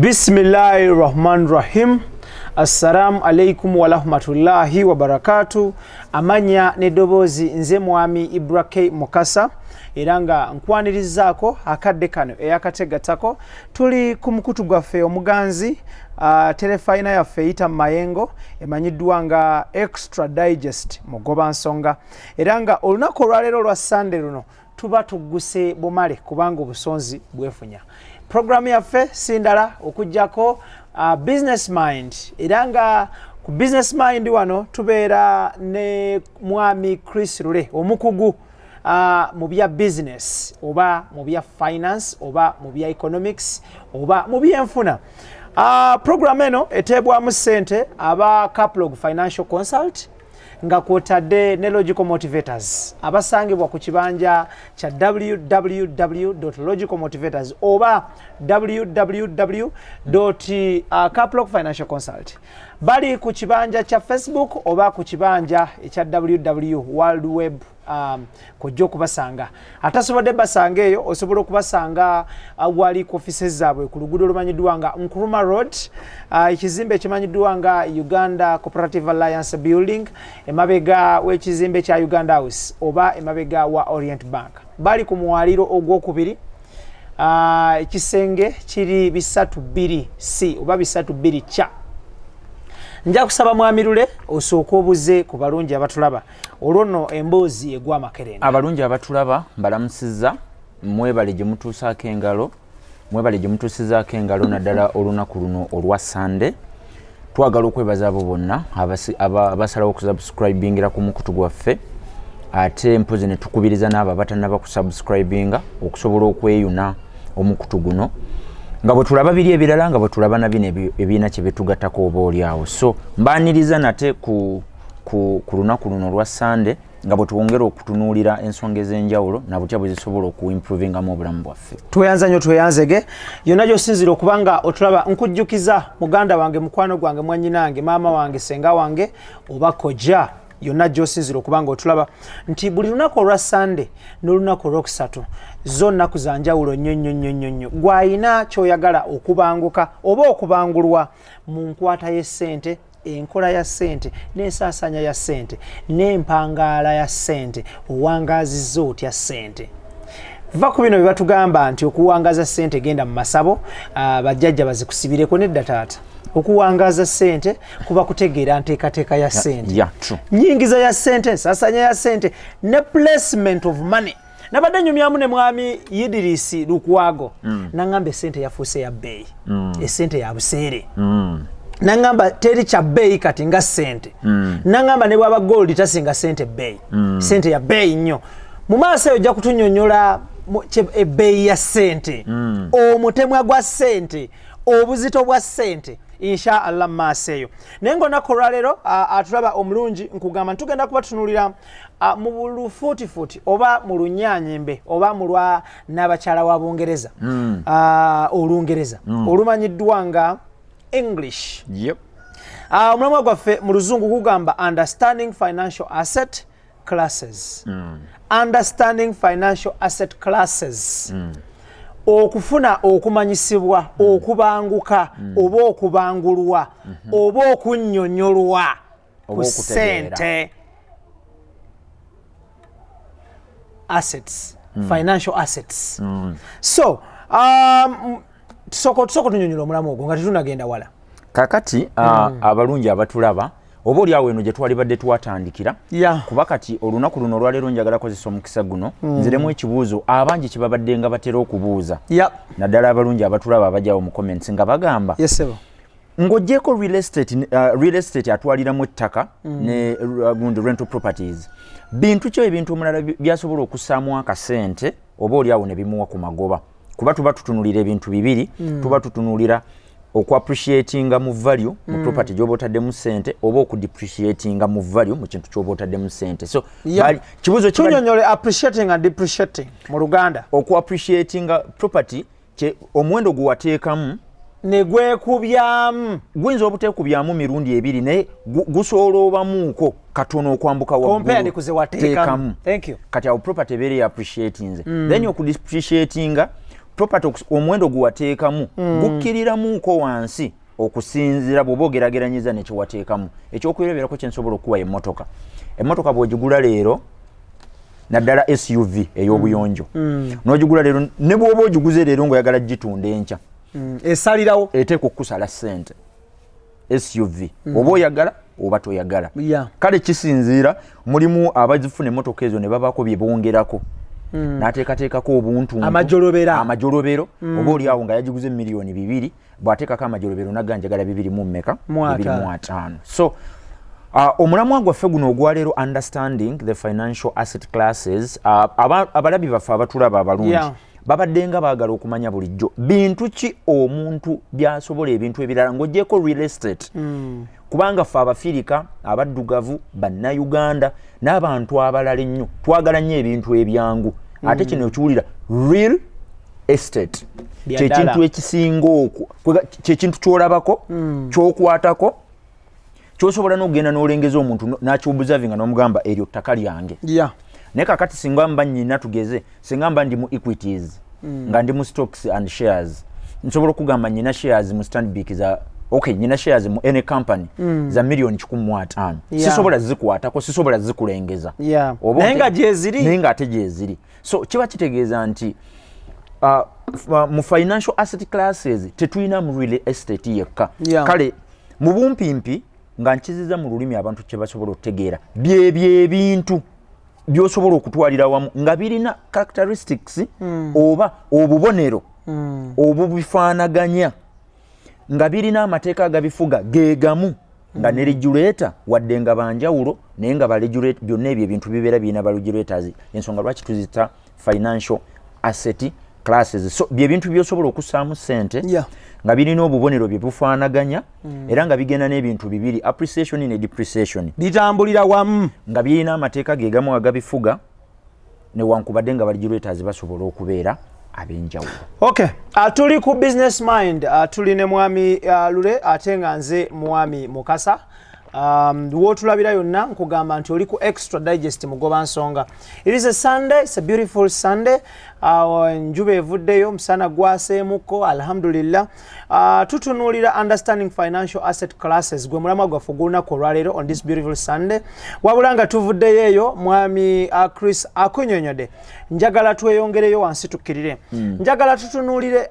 Bismillahi rahman rahim. Assalamu alaikum warahmatullahi wabarakatu. Amanya n'eddoboozi nze Mwami Ibra K Mukasa, era nga nkwanirizaako akadde kano eyakategatako. Tuli ku mukutu gwaffe omuganzi, terefayina yaffe eyita mu mayengo emanyiddwa nga Extra Digest Mugoba Nsonga, era nga olunaku olwaleero olwa Sande luno tuba tugguse bumale kubanga obusonzi bwefunya. Programu yaffe si ndala okuggyako Business Mind, era nga ku Business Mind wano tubeera ne Mwami Chris Lule, omukugu mu bya business oba mu bya finance oba mu bya economics oba mu byenfuna. Programu eno eteebwamu ssente aba Caplog Financial Consult, nga kwotadde ne Logical Motivators, abasangibwa ku kibanja kya www logical motivators oba www Caplog Financial Consult. Bali ku kibanja kya Facebook oba ku kibanja ekya www world web, kojja okubasanga. Atasobodde basanga eyo, osobola okubasanga wali ku offices zaabwe ku luguudo olumanyiddwa nga Nkrumah Road, ekizimbe ekimanyiddwa nga Uganda Cooperative Alliance Building, emabega w'ekizimbe kya Uganda House oba emabega wa Orient Bank. Bali ku mwaliro ogwokubiri, ekisenge kiri 32 C oba 32 C. Nja kusaba Mwami Lule osooke obuze ku balungi abatulaba, olwo nno emboozi egwa amakerenda. Abalungi abatulaba mbalamusizza, mwebale gye mutuusaako engalo, mwebale gye mutuusizaako engalo, naddala olunaku luno olwa Sande. Twagala okwebaza abo bonna abasalawo okusubscribingira ku mukutu gwaffe, ate mpozi ne tukubiriza n'abo abatannaba kusubscribinga okusobola okweyuna omukutu guno, nga bwe tulaba biri ebirala, nga bwe tulaba na bino ebirina kye bitugattako oba oli awo. So mbaaniriza nate ku lunaku luno olwa Sande, nga bwe twongera okutunuulira ensonga ez'enjawulo nabutya bwe zisobola okuimprovingamu obulamu bwaffe. Tweyanza nnyo, tweyanzege yonna gy'osinzira okuba nga otulaba. Nkujjukiza, muganda wange, mukwano gwange, mwannyinange, maama wange, senga wange oba kojja, yonna gy'osinzira okuba nga otulaba, nti buli lunaku olwa Sande n'olunaku olwokusatu zo nnaku za njawulo nnyo nnyo nnyo nnyo nnyo. Gw'ayina ky'oyagala okubanguka oba okubangulwa mu nkwata y'essente, enkola ya ssente n'ensaasaanya ya ssente n'empangaala ya ssente, owangaazizza otya ssente? Va ku bino bye batugamba nti okuwangaza ssente genda mu masabo, bajjajja bazikusibireko. Nedda taata, okuwangaza ssente kuba kutegeera nteekateeka ya ssente, yeah, true. Nyingiza ya ssente, ensaasaanya ya ssente ne placement of money. Nabadde nyumyamu ne Mwami Idirisi Lukwago, naŋŋamba essente yafuuse ya bbeeyi, essente ya buseere. Naŋŋamba teri kya bbeeyi kati nga ssente. Naŋŋamba ne bwaba gold tasinga ssente bbeeyi. Ssente ya bbeeyi nnyo. Mu maaso eyo ojja kutunyonnyola ebbeeyi ya ssente, omutemwa gwa ssente, obuzito bwa ssente, insha Allah mu maaso eyo. Naye ngaolunaku olwaleero, atulaba omulungi, nkugamba ntugenda kuba tutunulira mu lufuutifuuti oba mu lunyanyembe oba mu lwa n'abakyala wa Bungereza, Olungereza olumanyiddwa nga English. Omulamwa gwaffe mu Luzungu gugamba "Understanding Financial Asset Classes". Understanding financial asset classes, okufuna okumanyisibwa, okubanguka oba okubangulwa oba okunnyonnyolwa ku Oba okutegeera. ssente, assets, financial assets. So tusooka tunyonyola omulamu ogwo nga tetunagenda wala. Kakati abalungi abatulaba, oba oli awo eno gye twalibadde twatandikira, kuba kati olunaku luno olwaleero njagala kozesa omukisa guno nziremu ekibuuzo abangi kye babadde nga batera okubuuza, naddala abalungi abatulaba abajjawo mu comments nga bagamba, Yes sebo. Ng'ogyeko real estate, real estate atwaliramu ettaka ne gundi rental properties, bintu ki ebintu omulala byasobola okussaamu akasente oba oli awo ne bimuwa ku magoba? Kuba tuba tutunulira ebintu bibiri, tuba tutunulira okuappreciatinga mu value mu property gy'oba otaddemu sente oba okudepreciatinga mu value mu kintu ky'oba otaddemu sente. So kibuuzo Tunyonyole appreciating and depreciating mu Luganda. Okuappreciatinga property omuwendo gwe wateekamu ne gwekubyamu. Guyinza obuteekubyamu mirundi ebiri, naye gusooloobamuuko katono okwambuka Compare ku ze wateekamu. waggulu. Thank you. Kati awo property ebeera appreciatinze. Then okudepreciatinga Property omuwendo gwewateekamu gukkiriramuuko wansi okusinziira bw'oba ogerageranyiza nekyewateekamu. Ekyokureberako kyensobola okuwa, emmotoka. Emmotoka bw'ogigula leero, naddala SUV ey'obuyonjo, n'ogigula leero, ne bw'oba ogiguze leero ng'oyagala gitunda enkya, Esalirawo. Eteeka okukusala ssente SUV, oba oyagala oba toyagala. Kale kisinziira, mulimu abazifuna emmotoka ezo ne babaako bye bongerako, n'ateekateekako obuntu. Amajolobera. Amajolobero. Oba oli awo nga yagiguze 2 miliyoni, bw'ateekako amajolobero naga njagala bibiri mu mmeka? Mu 250. So omulamwa gwaffe guno ogwaleero, understanding the financial asset classes, abalabi baffe abatulaba abalungi babadde nga baagala okumanya bulijjo bintu ki omuntu byasobola, ebintu ebirala ng'ogyeko real estate, kubanga ffe Abafirika, abaddugavu, Bannayuganda n'abantu abalala ennyo twagala nnyo ebintu ebyangu. Ate kino okiwulira, real estate Bya kyekintu ddala. ekisinga okwo, kyekintu kyolabako, kyokwatako, kyosobola n'okugenda n'olengeza omuntu n'akyobservinga n'omugamba eryo ttaka lyange. Naye kakati singa mba nyina, tugeze singa mba ndi mu equities, nga ndi mu stocks and shares, nsobola okugamba nyina shares mu Stanbic za, okay, nyina shares mu any company za 150 miliyoni. Sisobola zikwatako, sisobola zikulengeza. Oba Naye nga gyeziri. Naye nga ate gyeziri. So kiba kitegeeza nti mu financial asset classes tetulina mu real estate yekka. Kale mu bumpimpi, nga nkiziza mu lulimi abantu kye basobola okutegeera, byebyo ebintu byosobola okutwalira wamu nga birina characteristics oba obubonero obubifaanaganya, nga birina amateeka agabifuga gegamu, nga ne regulator wadde nga banjawulo, naye nga ba byonna ebyo ebintu bibeera birina ba regulators. Ensonga lwaki tuzita financial asset classes, so byebintu byosobola okussaamu ssente nga birina obubonero bye bufaanaganya, era nga bigenda n'ebintu bibiri, appreciation ne depreciation. Bitambulira wamu. Nga birina amateeka gegamu agabifuga, newankubadde nga ba regulators basobola okubeera ab'enjawulo. Okay, tuli ku Business Mind, tuli ne mwami Lule, ate nga nze mwami Mukasa. Wootulabira yonna, nkugamba nti oli ku Extra Digest Mugoba Nsonga. It is a Sunday, it's a beautiful Sunday. Njuba evuddeyo, omusana gwaseemuko, alhamdulillah. Tutunuulira understanding financial asset classes, gwe mulamwa gwaffe ogw'olunaku olwaleero on this beautiful Sunday. Wabula nga tuvuddeyo eyo, mwami Chris akunyonyodde, njagala tweyongereyo wansi tukkirire. Njagala tutunuulire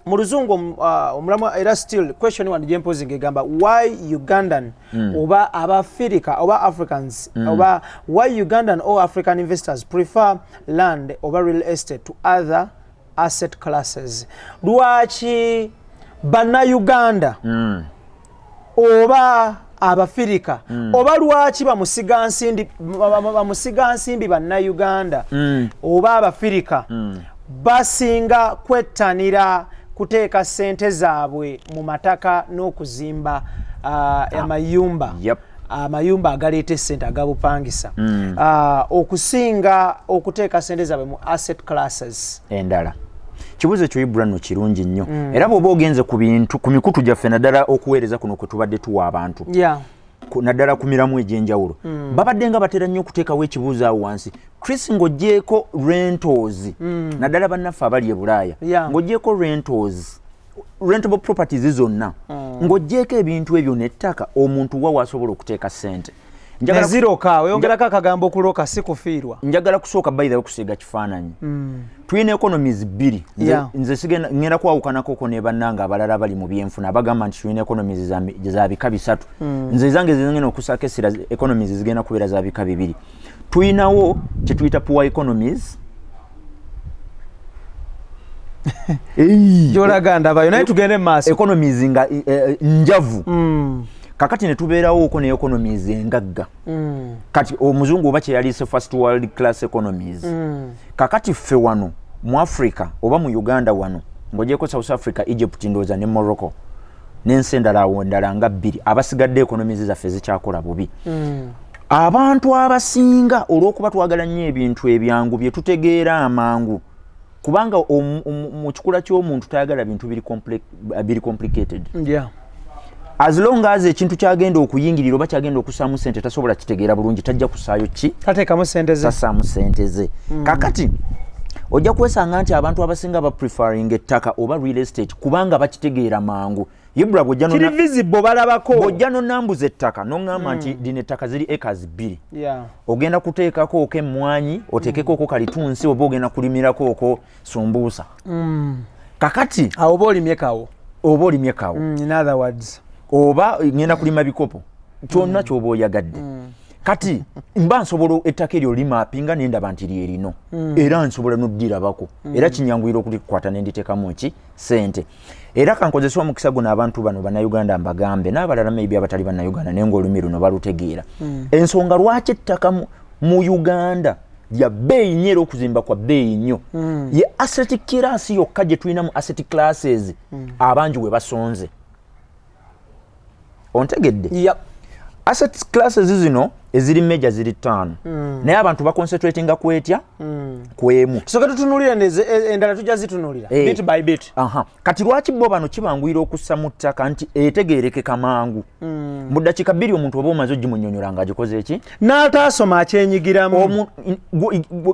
mu luzungu omulamwa, era still question one gyempozinga egamba why Ugandan oba Abafirika oba Africans oba why Ugandan or African investors prefer land oba real estate to other asset classes. Lwaki Bannayuganda oba Abafirika oba lwaki bamusigansimbi Bannayuganda oba Abafirika basinga kwettanira kuteeka ssente zaabwe mu mataka n'okuzimba amayumba, amayumba agaleeta essente agabupangisa, okusinga okuteeka ssente zaabwe mu asset classes endala? Kibuuzo ekyo, Ibra, nno kirungi nnyo. Era bw'oba ogenze ku bintu ku mikutu gyaffe, naddala okuweereza kuno kwe tubadde tuwa abantu, naddala ku miramu egy'enjawulo, babadde nga batera nnyo okuteekawo ekibuuzo awo wansi: Chris, ng'ogyeko rentals, naddala bannaffe abali e Bulaaya, ng'ogyeko rentals, rentable properties zonna, ng'ogyeko ebintu ebyo n'ettaka, omuntu wa wasobola okuteeka ssente? Neziroka, oyongerako akagambo okuloka, si kufiirwa. Njagala kusooka bayirayo okusiiga kifaananyi. Tulina economies bbiri. Nze ngenda kwawukanakoko ne bannange abalala abali mu byenfuna abagamba nti tulina economies za bika bisatu. Nze zange zengenda okusaako essira, economies zigenda kubeera za bika bibiri. Tulinawo kye tuyita poor economies. Gyolaga ndabayo, naye tugende mu maaso. Economies nga njavu. Kakati ne tubeerawooko ne economies engagga. Kati omuzungu oba kyeyaliise first world class economies. Kakati ffe wano mu Africa oba mu Uganda wano, ng'ogyeko South Africa, Egypt, ndowooza ne Morocco n'ensi endala awo endala nga bbiri, abasigadde economies zaffe zikyakola bubi. Abantu abasinga, olw'okuba twagala nnyo ebintu ebyangu bye tutegeera amangu, kubanga mu kikula ky'omuntu tayagala bintu biri complicated. As long as ekintu kyagenda okuyingirira oba kyagenda okussaamu sente tasobola kitegeera bulungi, tajja kusaayo ki? Tateekamu sente ze. Tassaamu sente ze. Kakati Ojja kwesanga nti abantu abasinga bapreferring ettaka oba real estate kubanga bakitegeera mangu. Ibra, bw'ojja kiri visible, balabako. Bw'ojja nonambuza ettaka noŋŋamba nti lino ettaka ziri acres 2, ogenda kuteekako oko emmwanyi, oteekeko oko kalitunsi, oba ogenda kulimirako oko sumbuusa? Kakati Awo oba olimye kawo. Oba olimye kawo. In other words, oba ngenda kulima bikopo, kyonna kyoba oyagadde. Kati mba nsobola ettaka eryo limapinga nendaba nti lyerino, era nsobola noddirabako, era kinyanguyira okulikwata nenditeekamu ki sente. Era kankozesa omukisa guno, abantu bano Bannayuganda mbagambe, n'abalala maybe abatali Bannayuganda naye ngaolulimi luno balutegeera, ensonga lwaki ettaka mu Uganda lya bbeeyi nnyo era okuzimba kwa bbeeyi nnyo, ye asset class yokka gye tulina mu asset classes abangi we basonze. Ontegedde? Yep. Asset classes zino eziri major ziri ttaano, naye abantu baconcentratinga kwetya kwemu. Tusooke tutunulire endala, tujja zitunulira bit by bit. Aha. Kati lwaki bo bano kibanguyira okussa mu ttaka? Nti etegeerekeka mangu, mu ddakiika 2 omuntu oba omaze ogimunyonyola ng'agikoze eki. N'ataasoma akyenyigiramu.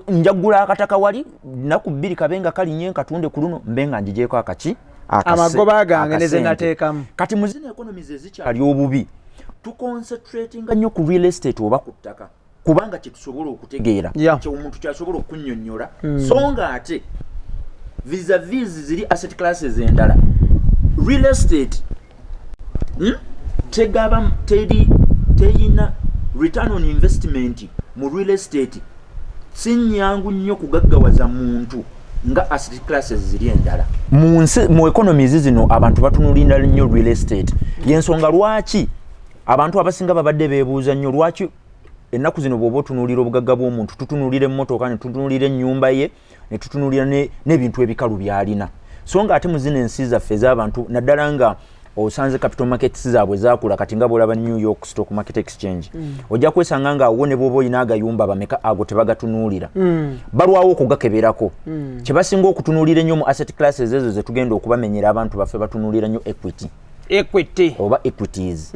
Njagula akataka wali nnaku 2 kabe nga kalinye, nkatunde ku luno mbe nga ngigyeko akaki amagoba gange ne ze akasente. Nateekamu. Kati mu zino economies ezikyali obubi, tuconcentratinga nnyo ku real estate oba ku ttaka kubanga kyetusobola okutegeera, kye omuntu kyasobola okunnyonnyola. So nga ate vis-a-vis ziri asset classes endala, real estate Tegaba teri teyina return on investment. Mu real estate si nnyangu nnyo kugaggawaza muntu nga asset classes ziri endala. Mu nsi, mu economies zino, abantu batunulira nnyo real estate. Yensonga lwaki abantu abasinga babadde beebuuza nnyo lwaki ennaku zino bw'oba otunuulira obugagga bw'omuntu, tutunuulira emmotoka, ne tutunuulira ennyumba ye, ne tutunuulira n'ebintu ebikalu by'alina. So nga ate mu zino ensi zaffe ez'abantu, naddala nga osanze capital markets zaabwe zaakula kati nga bwolaba New York Stock Market Exchange, ojja kwesanga nga awo ne bw'oba olina agayumba bameka, ago tebagatunuulira, balwawo okugakeberako. Kye basinga okutunuulira ennyo mu asset classes ezo zetugenda okubamenyera, abantu baffe batunuulira nnyo equity. Equity. Oba equities.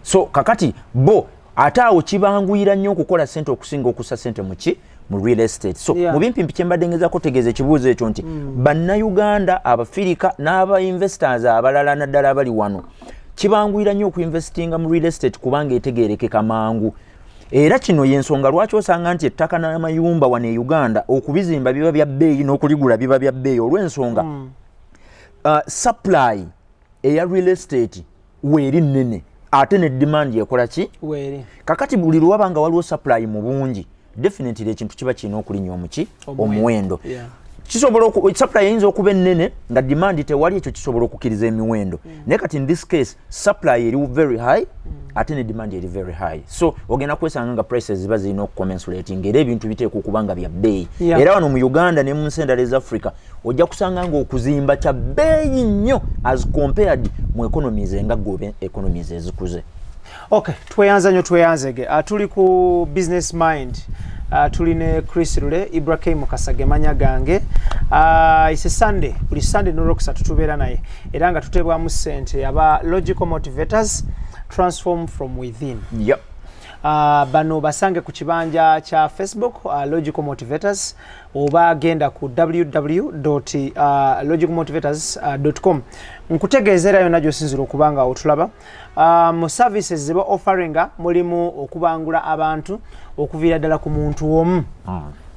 So kakati bo ate awo kibanguyira nnyo okukola sente okusinga okussa sente muki mu real estate. So mu bimpimpi kyembadde ngezaako tegeeza ekibuuzo ekyo nti Bannayuganda, Abafirika n'aba investors abalala, naddala abali wano, kibanguyira nnyo okuinvestinga mu real estate kubanga etegerekeka mangu. Era kino yensonga lwaki osanga nti ettaka n'amayumba wano e Uganda okubizimba biba bya bbeeyi n'okuligula biba bya bbeeyi, olw'ensonga supply eya real estate weeri nnene ate ne demand ekola ki? Weeri. Kakati buli lwaba nga waliwo supply mu bungi, definitely ekintu kiba kirina okulinnya omuki? Omuwendo. Kisobola supply eyinza okuba ennene nga demand tewali, ekyo kisobola okukkiriza emiwendo. Naye kati in this case supply eri very high ate ne demand eri very high, so ogenda kwesanga nga prices ziba zirina okucommensurating era ebintu biteekwa okuba nga bya bbeeyi. Era wano mu Uganda ne mu nsi endala eza Africa ojja kusanga nga okuzimba kya bbeeyi nnyo as compared mu economies engagga oba economies ezikuze. Okay, tweyanza nnyo, tweyanzege. Tuli ku Business Mind, tuli ne Chris Lule, Ibrahim Mukasa manya gange. It's a Sunday, buli Sunday n'Olwokusatu tubeera naye era nga tutebwamu ssente aba Logical Motivators, transform from within. Bano basange ku kibanja kya Facebook, Logical Motivators, oba genda ku www logicalmotivators com. Nkutegeeza era yonna gy'osinzira okuba nga otulaba, mu services ze ba offeringa mulimu okubangula abantu okuviira ddala ku muntu omu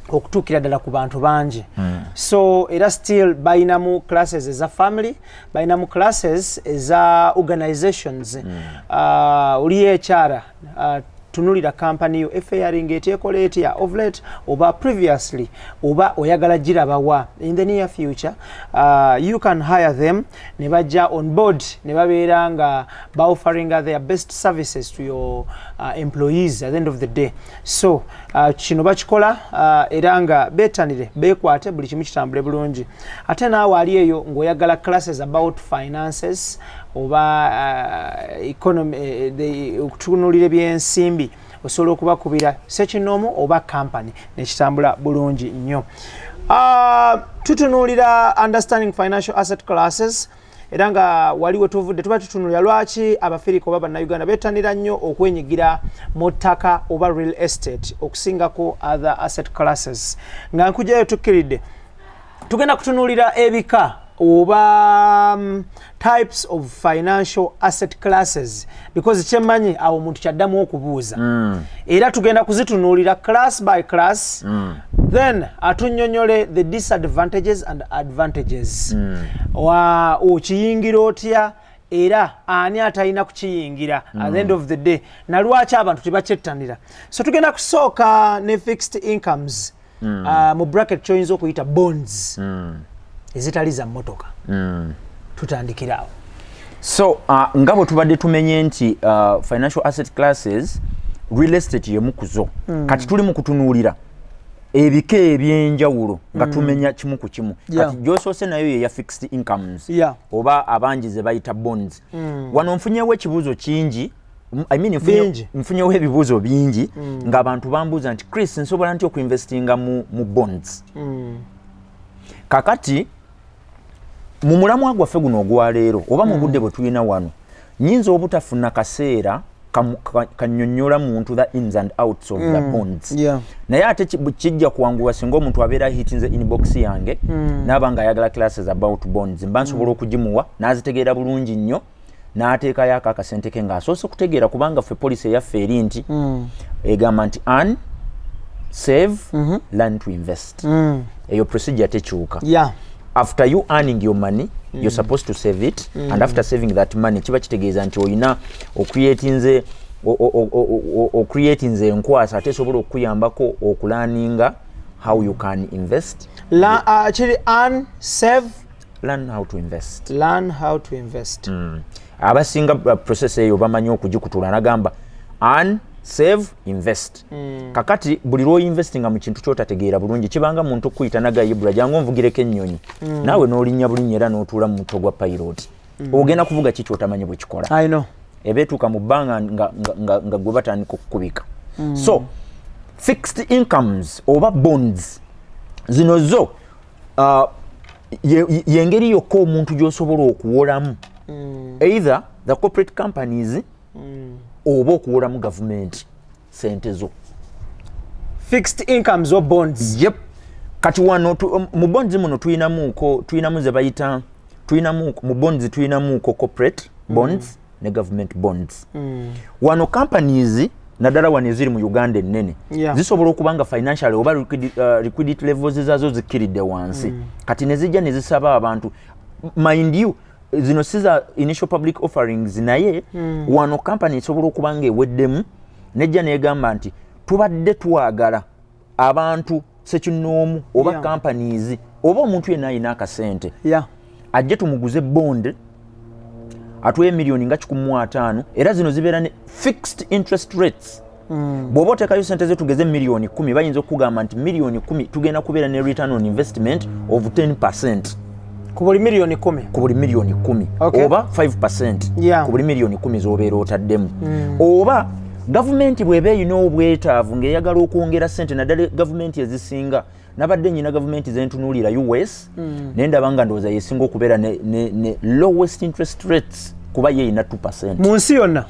okutuukira ddala ku bantu bangi. So era still balinamu classes eza family, balinamu classes eza organizations. Oli ekyara tunulira kampani yo FAR ng'eteekola etya of late oba previously oba oyagala girabawa in the near future, you can hire them ne bajja on board ne babeera nga baofferinga their best services to your employees at the end of the day. So kino bakikola era nga beetanire beekwate buli kimu kitambule bulungi. Ate naawe ali eyo ng'oyagala classes about finances oba economy, okutunuulira ebyensimbi, osobola okubakubira sekinoomu oba company nekitambula bulungi nnyo. Tutunuulira understanding financial asset classes, era nga wali we tuvudde tuba tutunuulira lwaki Abafirika oba Bannayuganda beetanira nnyo okwenyigira mu ttaka oba real estate okusingako other asset classes. Nga nkugyayo tukkiridde Tugenda kutunuulira ebika oba types of financial asset classes, because kyemmanyi awo omuntu kyaddamu okubuuza. Era tugenda kuzitunuulira class by class. Then atunyonyole the disadvantages and advantages. Wa okiyingira otya, era ani atalina kukiyingira? At the end of the day, nalwaki abantu tebakyettanira? So tugenda kusooka ne fixed incomes, mu bracket kyoyinza okuyita bonds ezitali za mmotoka. Tutandikira awo. So nga bwe tubadde tumenye nti financial asset classes, real estate yemu kuzo. Kati tuli mu kutunuulira ebika ebyenjawulo nga tumenya kimu ku kimu. Kati gyosoose nayo yeya fixed incomes oba abangi ze bayita bonds. Wano nfunyewo ekibuuzo kingi. I mean, Bingi. nfunyewo ebibuuzo bingi ng'abantu bambuuza nti, "Chris, nsobola nti okuinvestinga mu bonds?" Kakati mu mulamwa gwaffe guno ogwaleero oba mu budde bwe tulina wano, nyinza obutafuna kaseera kannyonnyola muntu the ins and outs of the bonds. Naye ate kijja kwanguwa singa omuntu abeera hitinze inbox yange naaba nga ayagala classes about bonds, mba nsobola okugimuwa n'azitegeera bulungi nnyo, n'ateekayo ako akasente ke ng'asoose kutegeera, kubanga ffe policy eyaffe eri nti egamba nti earn, save, learn to invest. Eyo procedure tekyuka. After you earning your money, you're supposed to save it, and after saving that money, kiba kitegeeza nti olina ocreatinze enkwasa ate esobola okukuyambako okulearninga how you can invest. Kiri earn, save, learn how to invest. Learn how to invest. Abasinga process eyo bamanyi okugikutula, nagamba earn, save, invest. Kakati buli lwoinvestinga mu kintu kyotategeera bulungi, kibanga muntu okuyita nagayibula, "Jangu onvugireko ennyonyi," naawe n'olinnya bulinnya era n'otuula mu mutwe gwa pilot. Ogenda kuvuga ki kyotamanyi bwe kikola? I know. Eba etuuka mu bbanga nga gwe batandika okukubika. So fixed incomes oba bonds zino zo yengeri yokka omuntu gy'osobola okuwolamu either the corporate companies oba okuwolamu gavumenti sente zo. Fixed incomes or bonds. Yep. Kati wano mu bonds muno tuyinamuko, tuyinamu ze bayita, tuyinamu mu bonds, tuyinamuko corporate bonds ne government bonds. Wano companies, naddala wano eziri mu Uganda ennene, zisobola okuba nga financial oba liquidity levels zaazo zikkiridde wansi. Kati ne zijja ne zisaba abantu. Mind you, zino si za initial public offerings, naye wano company esobola okuba nga eweddemu nejja negamba nti tubadde twagala abantu sekinoomu oba companies oba omuntu yenna alina akasente ajje tumuguze bond atuwe miliyoni nga 150. Era zino zibeera ne fixed interest rates. Bw'oba oteekayo sente ze, tugeze miliyoni 10, bayinza okukugamba nti miliyoni 10 tugenda kubeera ne return on investment of 10% ku buli miliyoni 10. Ku buli miliyoni 10. Oba 5% ku buli miliyoni 10 z'obeera otaddemu. Oba gavumenti bw'eba erina obwetaavu ng'eyagala okwongera sente, naddala gavumenti ezisinga, nabadde nyina gavumenti zentunuulira US, naye ndaba nga ndowooza yesinga okubeera ne lowest interest rates, kuba ye erina 2. Mu nsi yonna?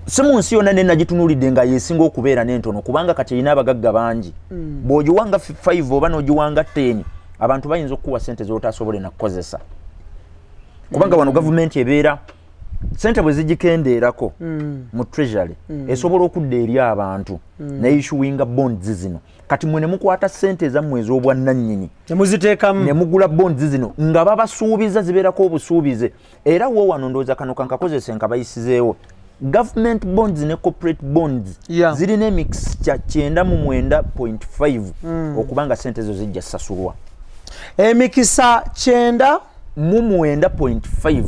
Si mu nsi yonna, nenagitunuulidde nga yesinga okubeera n'entono, kubanga kati erina abagagga bangi. Bw'ogiwanga 5 oba n'ogiwanga 10, abantu bayinza okukuwa sente z'otasobole nakukozesa, kubanga wano gavumenti ebeera sente bwe zigikendeerako mu treasury, esobola okudda eri abantu neissuinga bonds zino. Kati mwe ne mukwata sente ezammwe ez'obwannannyini nemuziteekamu, ne mugula bonds zino nga babasuubiza, zibeerako obusuubize. Era wo wano ndowooza kano kankakozese nkabayisizeewo: government bonds ne corporate bonds zirina emikisa 99.5 okuba nga sente ezo zijja sasulwa. Emikisa 99 mu 9.5.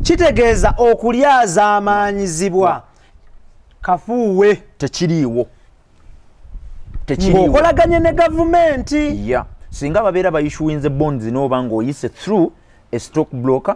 Kitegeeza okulyazaamaanyizibwa kafuuwe. Tekiriiwo, tekiriiwo. Ng'okolaganye ne gavumenti. Ya, singa babeera baissuinze bonds n'oba ng'oyise through a stock broker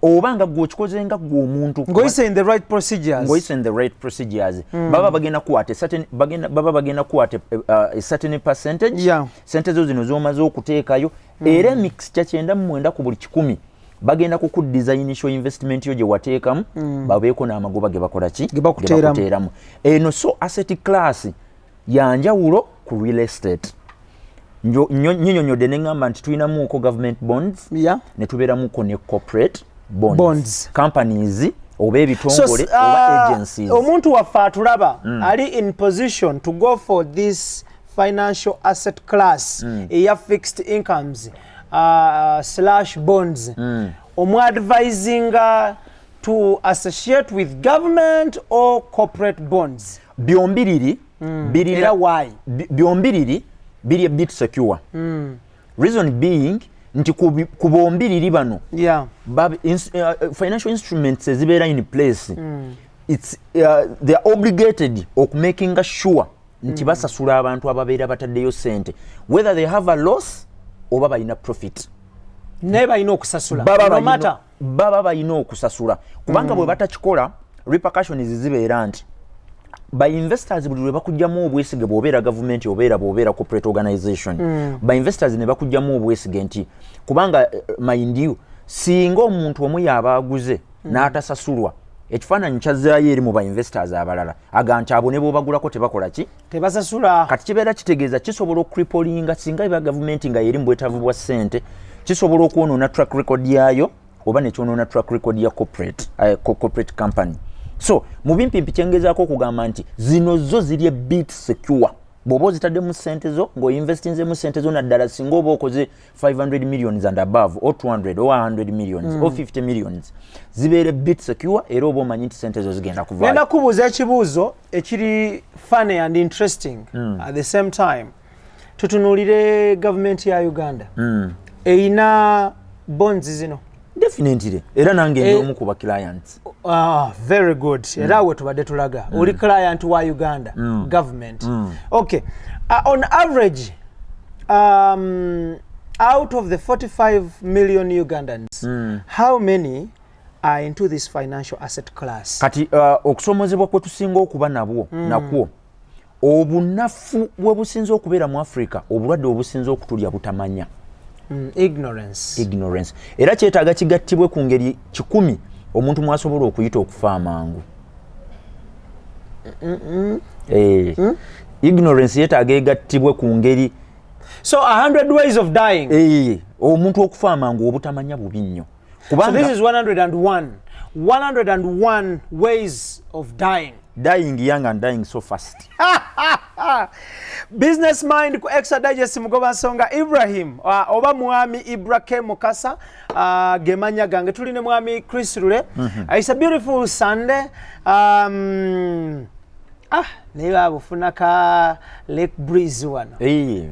oba nga gwe okikoze nga gwe omuntu, ng'oyise in the right procedures. Ng'oyise in the right procedures, baba bagenda kukwata a certain, baba bagenda kukwata a certain percentage sente zo zino z'omaze okuteekayo. Era emikisa 99 ku buli 100 bagenda kukuddiza initial investment yo gye wateekamu, babeeko n'amagoba ge bakola ki? Ge bakuteeramu. Bakuteeramu. Eno so asset class yanjawulo ku real estate. Nyinyonyodde neŋŋamba nti tulinamuko government bonds, ne tubeeramuko ne corporate bonds, Bonds. Companies oba ebitongole So, oba agencies. Omuntu waffe atulaba ali in position to go for this financial asset class eya fixed incomes slash bonds, omuadvisinga to associate with government or corporate bonds? Byombiriri birina Era why? Byombiriri biri a bit secure, reason being nti ku bombiriri bano financial instruments ezibeera in place, they are obligated okumakinga sure nti basasula abantu ababeera bataddeyo sente, whether they have a loss oba balina profit. Naye balina okusasula. Baba No matter. Baba balina okusasula, kubanga bwe batakikola, repercussions zibeera nti ba investors buli lwe bakugjamu obwesige, bw'obeera gavumenti, obeera bw'obeera corporate organization, ba investors ne bakugjamu obwesige nti kubanga mind you, singa omuntu omu yaba aguze n'atasasulwa, ekifaananyi kyazzaayo eri mu ba investors abalala aga nti abo ne bw'obagulako tebakola ki? Tebasasula. Kati kibeera kitegeeza kisobola okucripplinga, singa eba gavumenti nga yeri mu bwetaavu bwa ssente, kisobola okwonoona track record yaayo oba nekyonoona track record ya corporate company. So mu bimpimpi kyengezaako okugamba nti zino zo ziri a bit secure bw'oba ozitaddemu ssente zo, ng'oinvestinzemu ssente zo, naddala singa oba okoze 500 millions and above, or 200 or 100 millions or 50 millions, zibeera bit secure era oba omanyi nti ssente zo zigenda kuvaayo. Ngenda kubuuza ekibuuzo ekiri funny and interesting at the same time. Tutunuulire gavumenti ya Uganda, eyina bonds zino? Definitely, era nange ndi omu ku ba clients. Ah, very good. Era we tubadde tulaga oli client wa Uganda government. Okay, on average, out of the 45 million Ugandans, how many are into this financial asset class? Kati okusomozebwa kwe tusinga okuba nabwo nakwo, obunafu bwe businza okubeera mu Africa, obulwadde obusinza okutulya butamanya. Ignorance. Ignorance. Era kyetaaga kigattibwe ku ngeri 100 omuntu mwasobola okuyita okufa amangu. Eh, ignorance yeetaaga egattibwe ku ngeri So 100 ways of dying. Eh, omuntu okufa amangu obutamanya bubi nnyo. So Kubanga this is 101, 101 ways of dying. Dying young and dying so fast. Business Mind ku Extra Digest, Mugoba Nsonga Ibrahim, oba Mwami Ibrake Mukasa, gemanya gange. Tuli ne Mwami Chris Lule. It's a beautiful Sunday. Naye babufuna ka lake breeze wano. Eh,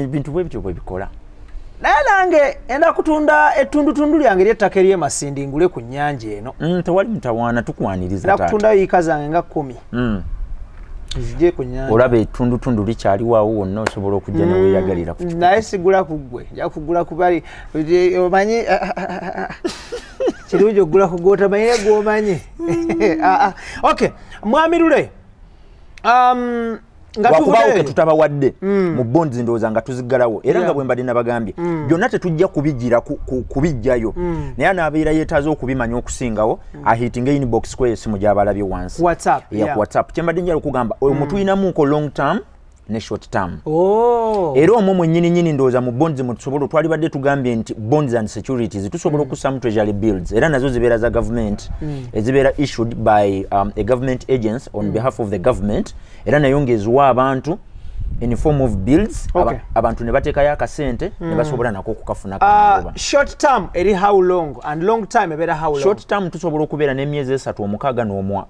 bintu bwe bityo bwe bikola. Naye nange enda kutunda ettundutundu lyange eryettaka ery'emasindi, ngule ku nnyanja eno. Tewali mutawaana, tukwaniriza Enda taata. Kutundayo yiika zange nga 10, nzije ku nnyanja. Olaba ettundutundu likyaliwaawo wonna, osobola okujja neweeyagalira ku Naye sigula ku ggwe, nja kugula ku bali omanyi kirungi okugula ku gwotamanyi gwomanyi. Ah, ah. Okay, Mwami Lule, nga Lwakubaawo tuvuddeyo ketutabawadde mu bonds, ndowooza nga tuziggalawo era nga bwe mbadde nabagambye byonna tetujja kubigira kubijjayo, naye anaabeera yeetaaze okubimanya okusingawo, ahitinga inbox kweyo esimu gy'abalabye wansi. WhatsApp, ya. Yeah. WhatsApp. Kyembadde njala okugamba, oyo mutulinamuko long term ne short term. Oh. Era omwo mwennyini nyini ndowooza mu bonds mwe tusobola, twalibadde tugambye nti bonds and securities tusobola okussamu treasury bills, era nazo zibeera za government, ezibeera issued by a government agency on behalf of the government, era nayo ng'eziwa abantu in form of bills. Abantu ne bateekayo akasente ne basobola nako okukafuna kamangoba. Short term eri how long and long term ebeera how long? Short term tusobola okubeera n'emyezi 3, 6 n'omwa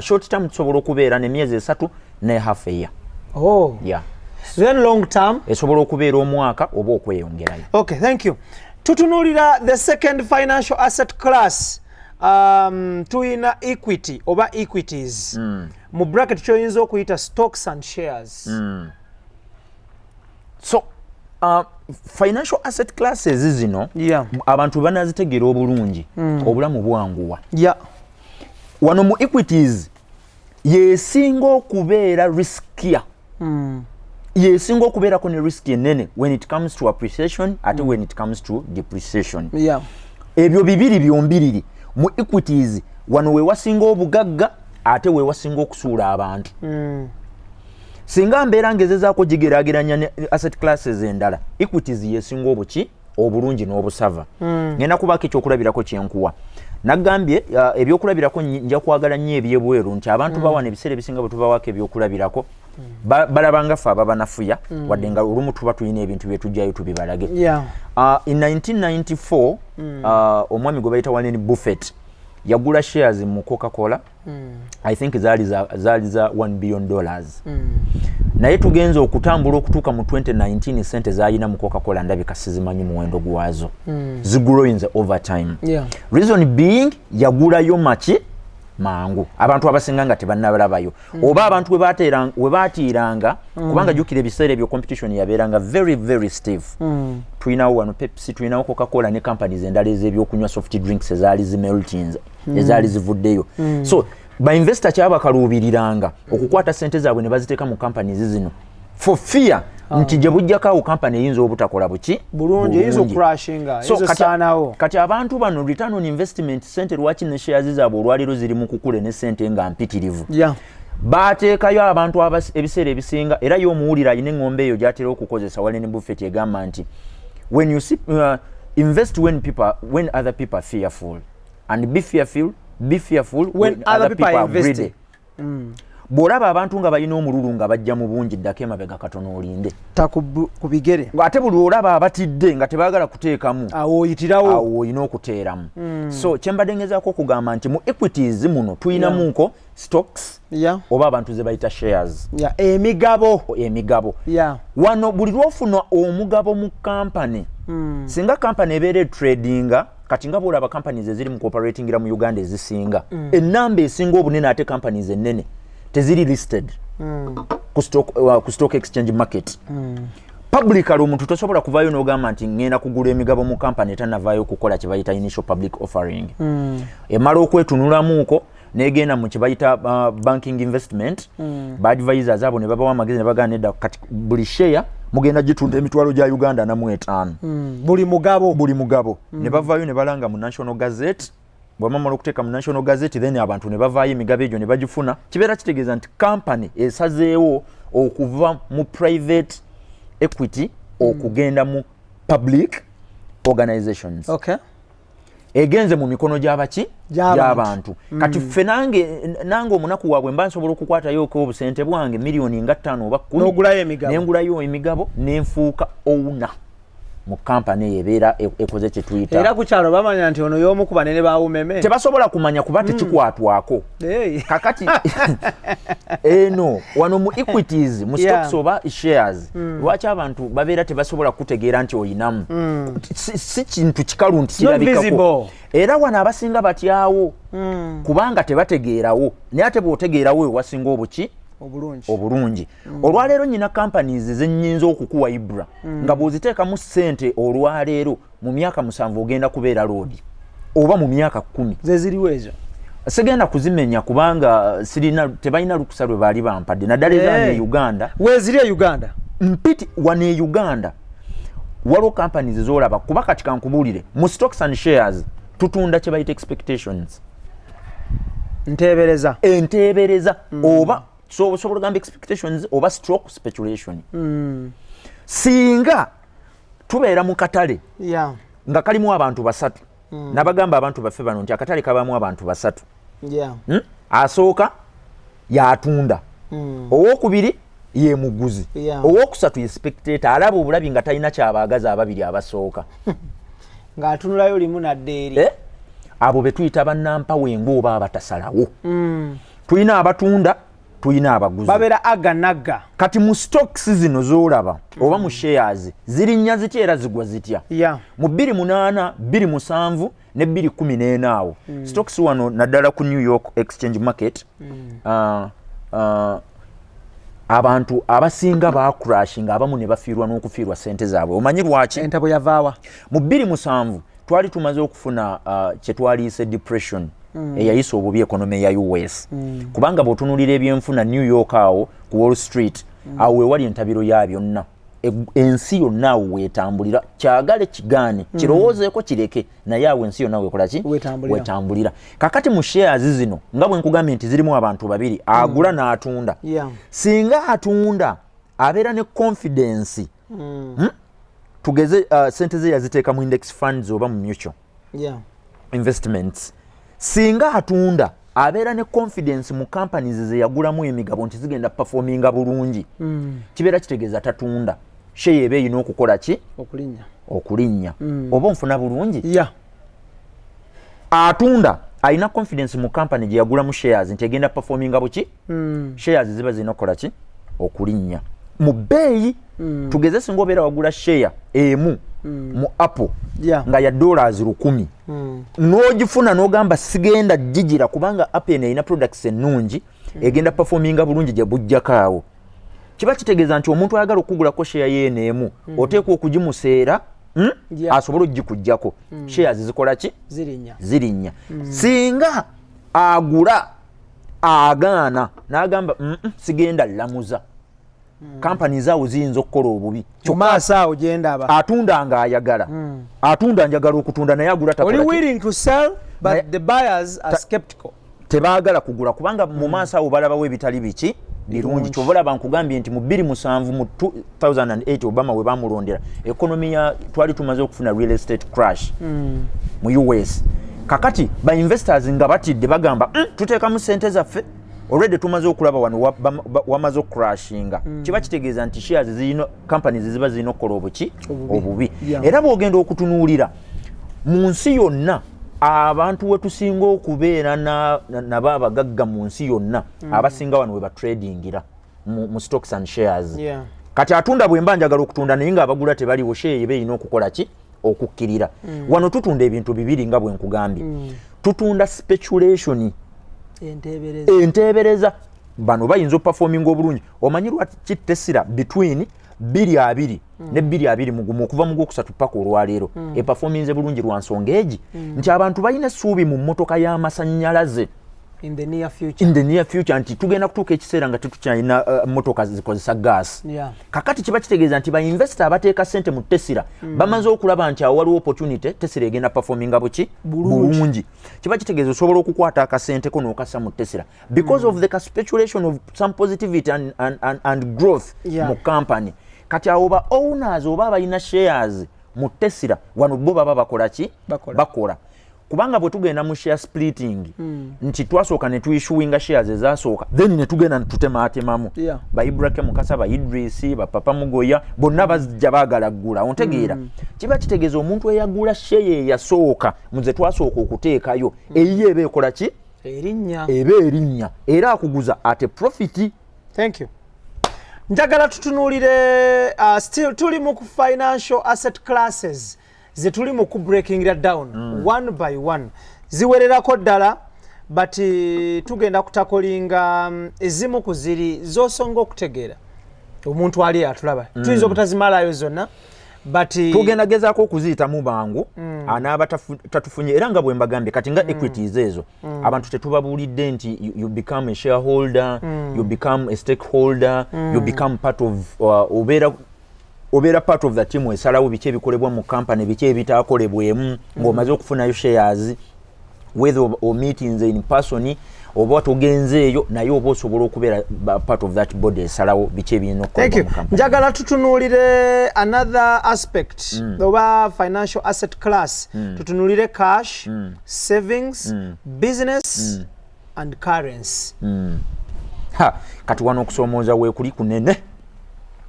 short term tusobola okubeera n'emyezi 3 ne half a year. Oh. Yeah. Then long term? Esobola okubeera omwaka oba okweyongerayo. Okay, thank you. Tutunuulira the second financial asset class. Tuyina equity oba equities, mu bracket kyoyinza okuyita stocks and shares. So financial asset classes zino, abantu banazitegeera obulungi, obulamu bwanguwa. Wano mu equities yesinga okubeera riskier, yesinga okubeerako ne risk enene when it comes to appreciation, ate when it comes to depreciation. Ebyo bibiri byombiriri mu equities wano we wasinga obugagga, ate we wasinga okusuula abantu. Singa mbeera ngezezaako gigeraageranya ne asset classes endala, equities yesinga obuki obulungi n'obusava. Ngenda kubaako ekyokulabirako kyenkuwa. Nagambye ebyokulabirako nja kwagala nnyo ebyebweru, nti abantu bawana ebiseera ebisinga bwe tubawaako ebyokulabirako balabanga ffe ababanafuya, wadde nga olumu tuba tulina ebintu byetujjayo tubibalage. In 1994 omwami gwe bayita Warren Buffett yagula shares mu Coca Cola. I think zaali za $1 billion. Naye tugenza okutambula okutuuka mu 2019, sente zalina mu Coca Cola ndabika sizimanyi muwendo gwazo. Zigrowinze over time. Reason being, yagulayo maki mangu abantu abasinga nga tebannabalabayo, oba abantu we baatiiranga, kubanga jjukira ebiseera ebyo competition yabeeranga very very stiff. Tulinawo wano Pepsi, tulinawo Coca Cola ne companies endala ez'ebyokunywa, soft drinks, ezaali zimeltins, ezaali zivuddeyo. So bainvestor kyabakaluubiriranga okukwata sente zaabwe ne baziteeka mu companies zino for fear nti gye bujjako awo company eyinza obutakola buki? Bulungi, eyinza okucrashinga. So, eyinza osaanawo. Kati abantu bano, return on investment, sente lwaki ne shares zaabwe olwaleero ziri mu kukule ne sente nga mpitirivu? Bateekayo abantu ebiseera ebisinga, era ye omuwulira alina eŋŋombe eyo gy'atera okukozesa, Warren Buffett, egamba nti when you see, invest when other people are fearful, and be fearful when other people are investing. Greedy. Bw'olaba abantu nga balina omululu nga bajja mu bungi, ddako emabega katono olinde. Ta ku bigere. Ate buli olaba abatidde nga tebaagala kuteekamu, awo oyitirawo. Awo olina okuteeramu. So kyembadde ngezaako okugamba nti mu equities muno tulinamuko stocks oba abantu ze bayita shares. Yeah. Emigabo. Emigabo. Wano buli lwofuna omugabo mu kampany, singa kampany ebeera etradinga, kati nga bwolaba companies eziri mu cooperatingira mu Uganda ezisinga, enamba esinga obunene, ate companies ennene teziri listed ku stock exchange market publicly. Omuntu tosobola kuvayo n'ogamba nti ŋŋenda kugula emigabo mu kampany etanavaayo okukola kye bayita initial public offering. Emala okwetunulamuuko negenda mu kye bayita banking investment, baadvisors abo ne babawa amagezi ne bagamba, nedda, kati buli share mugenda gitunda emitwalo gya Uganda 45. Buli mugabo. Buli mugabo. Ne bavaayo ne balanga mu National Gazette. Bwebamala okuteeka mu National Gazette, then abantu ne bavaayo emigabo egyo ne bagifuna. Kibeera kitegeeza nti kampany esazeewo okuva mu private equity okugenda mu public organizations. Egenze mu mikono gy'abaki? Gy'abantu. Gy'abantu. Kati ffe nange omunaku waabwe mba nsobola okukwatayoko obusente bwange miliyoni nga 5 oba 10. N'ogulayo emigabo. Nengulayo emigabo nenfuuka owner mu kampany eyo ebeera ekoze kyetuyita Era ku kyalo bamanya nti ono y'omu ku banene ba Umeme. Tebasobola kumanya kuba tekikwatwako. Hey. Kakati eno wano mu equities, mu stocks oba shares, lwaki abantu babeera tebasobola kutegeera nti oyinamu? Si kintu kikalu nti Not kirabikako. visible. Era wano abasinga batyawo kubanga tebategeerawo, naye ate bw'otegeerawo ewasinga obuki? Obulungi. Obulungi. Olwaleero nyina companies zenyinza okukuwa, Ibra, nga bw'oziteekamu ssente olwaleero, mu myaka 7 ogenda kubeera loodi, oba mu myaka 10. Zeziriwo ezo? Sigenda kuzimenya kubanga sirina, tebalina lukusa lwe baali bampadde, naddala ezaano e Uganda. Weeziri e Uganda? Mpiti wano e Uganda waliwo companies zolaba, kuba kati kankubuulire, mu stocks and shares tutunda kye bayita expectations. Nteebereza. Enteebereza, oba so osobola ogamba expectations oba stroke speculation. Singa tubeera mu katale nga kalimu abantu basatu, nabagamba abantu baffe bano nti akatale kabaamu abantu basatu. Asooka yatunda, owokubiri ye muguzi, owokusatu ye spectator, alaba obulabi nga talina kyabaagaza ababiri abasooka. Ng'atunulayo limu nadda eri. Eh? Abo be tuyita bannampawengo oba abatasalawo. Tulina abatunda, tulina abaguzi. Babeera aga nagga. Kati mu stocks zino z'olaba oba mu shares, zirinnya zitya era zigwa zitya? Mu 28, 27 ne 214 awo, stocks wano naddala ku New York Exchange market, abantu abasinga bacrashinga, abamu ne bafiirwa n'okufiirwa sente zaabwe. Omanyi lwaki? Entabo yavaawa? Mu 27 twali tumaze okufuna kyetwaliise depression eyayisa obubi economy ya US, kubanga bw'otunuulira ebyenfuna, New York awo ku Wall Street, awo wewali entabiro ya byonna. Ensi yonna awo weetambulira, kyagale kigaane, kirowoozeeko kireke, naye awo ensi yonna wekola ki? Weetambulira. Wetambulira. Kakati mu shares zino, nga bwe nkugambye nti zirimu abantu babiri, agula n'atunda. Singa atunda abeera ne confidence, Tugeze sente ze yaziteeka mu index funds oba mu mutual investments. Singa atunda abeera ne confidence mu companies ze yagulamu emigabo nti zigenda performinga bulungi, kibeera kitegeeza tatunda, share eba erina okukola ki? Okulinnya. Okulinnya. Oba onfuna bulungi? Yeah. Atunda alina confidence mu company gye yagulamu shares nti egenda performinga buki, shares ziba zirina okukola ki? Okulinnya mu bbeeyi. Tugeze singa obeera wagula share emu mu Apple nga ya $1,000, n'ogifuna n'ogamba sigenda gigira kubanga Apple eno erina products ennungi, egenda performinga bulungi gye bujjako awo, kiba kitegeeza nti omuntu ayagala okugulako share yeeno emu oteekwa okugimuseera, Asobole okugikugjako. Shares zikola ki? Zirinnya. Zirinnya. Singa agula agaana n'agamba, sigenda lamuza, kampani zaawo ziyinza okukola obubi." Mu maaso awo gyendaba. Atunda nga ayagala, atunda njagala okutunda, naye agula oli takola ki? Willing to sell, but the buyers are skeptical. Tebaagala kugula kubanga mu maaso awo balabawo ebitali biki? Birungi. Kyova olaba nkugambye nti mu 27, mu 2008, Obama we bamulondera, economy ya twali tumaze okufuna real estate crash mu US. Kakati ba investors nga batidde, bagamba, tuteekamu sente zaffe, already tumaze okulaba wano wamaze okucrashinga." Kiba kitegeeza nti shares zirina, companies ziba zirina okukola obuki? Obubi. Obubi. Era bw'ogenda okutunuulira mu nsi yonna, abantu we tusinga okubeera nabo abagagga mu nsi yonna, abasinga wano we batradingira mu stocks and shares. Kati atunda, bwe mba njagala okutunda naye ng'abagula tebaliwo, share eba erina okukola ki? Okukkirira. Wano tutunda ebintu bibiri nga bwe nkugambye. Tutunda speculation. Enteebereza. Enteebereza, bano bayinza okuperforminga obulungi. Omanyi lwaki Tesla between 220 ne 221, okuva mu gwokusatu paka olwaleero, eperforminze bulungi? Lwa nsonga egi nti abantu balina essuubi mu mmotoka y'amasannyalaze in the near future. In the near future, nti tugenda kutuuka ekiseera nga tetukyalina mmotoka zikozesa gas. Kakati kiba kitegeeza nti bainvestor abateeka sente mu Tesla bamaze okulaba nti awo waliwo opportunity, Tesla egenda performinga buki? Bulungi. Bulungi. Kiba kitegeeza osobola okukwata akasente ko n'okassa mu Tesla because of the speculation of some positivity and growth mu company. Kati awo ba owners oba abalina shares mu Tesla wano bo baba bakola ki? Bakola. Bakola, kubanga bwe tugenda mu share splitting, nti twasooka ne tuissuinga shares ezasooka, then ne tugenda ne tutemaatemamu, ba Ibrahim Mukasa, ba Idrisi, ba Papa Mugoya, bonna bajja baagala ggula, ontegeera? Kiba kitegeeza omuntu eyagula share eyasooka muze twasooka okuteekayo, eyiye eba ekola ki? Erinnya. Eba erinnya, era akuguza at a profit. Thank you. Njagala tutunuulire, still tuli mu ku financial asset classes ze tuli mu ku breakingira down one by one, ziwererako ddala, but tugenda kutacklinga ezimu ku ziri z'osonga okutegeera omuntu ali atulaba. Tuyinza obutazimalayo zonna, but tugenda gezaako okuziyitamu bangu. Anaaba tatufunye, era nga bwe mbagambye, kati nga equities ezo, abantu tetubabuulidde nti you become a shareholder, you become a stakeholder, you become part of obeera part of the team esalawo biki ebikolebwa mu company, biki ebitaakolebwemu, ng'omaze okufunayo shares, whether omeetinze in person oba togenzeeyo, naye oba osobola okubeera part of that body esalawo biki ebirina Thank you. okukolebwa mu company. Njagala tutunuulire another aspect oba financial asset class. Tutunuulire cash, savings, business and currency. Ha, kati wano okusoomooza weekuli kunene.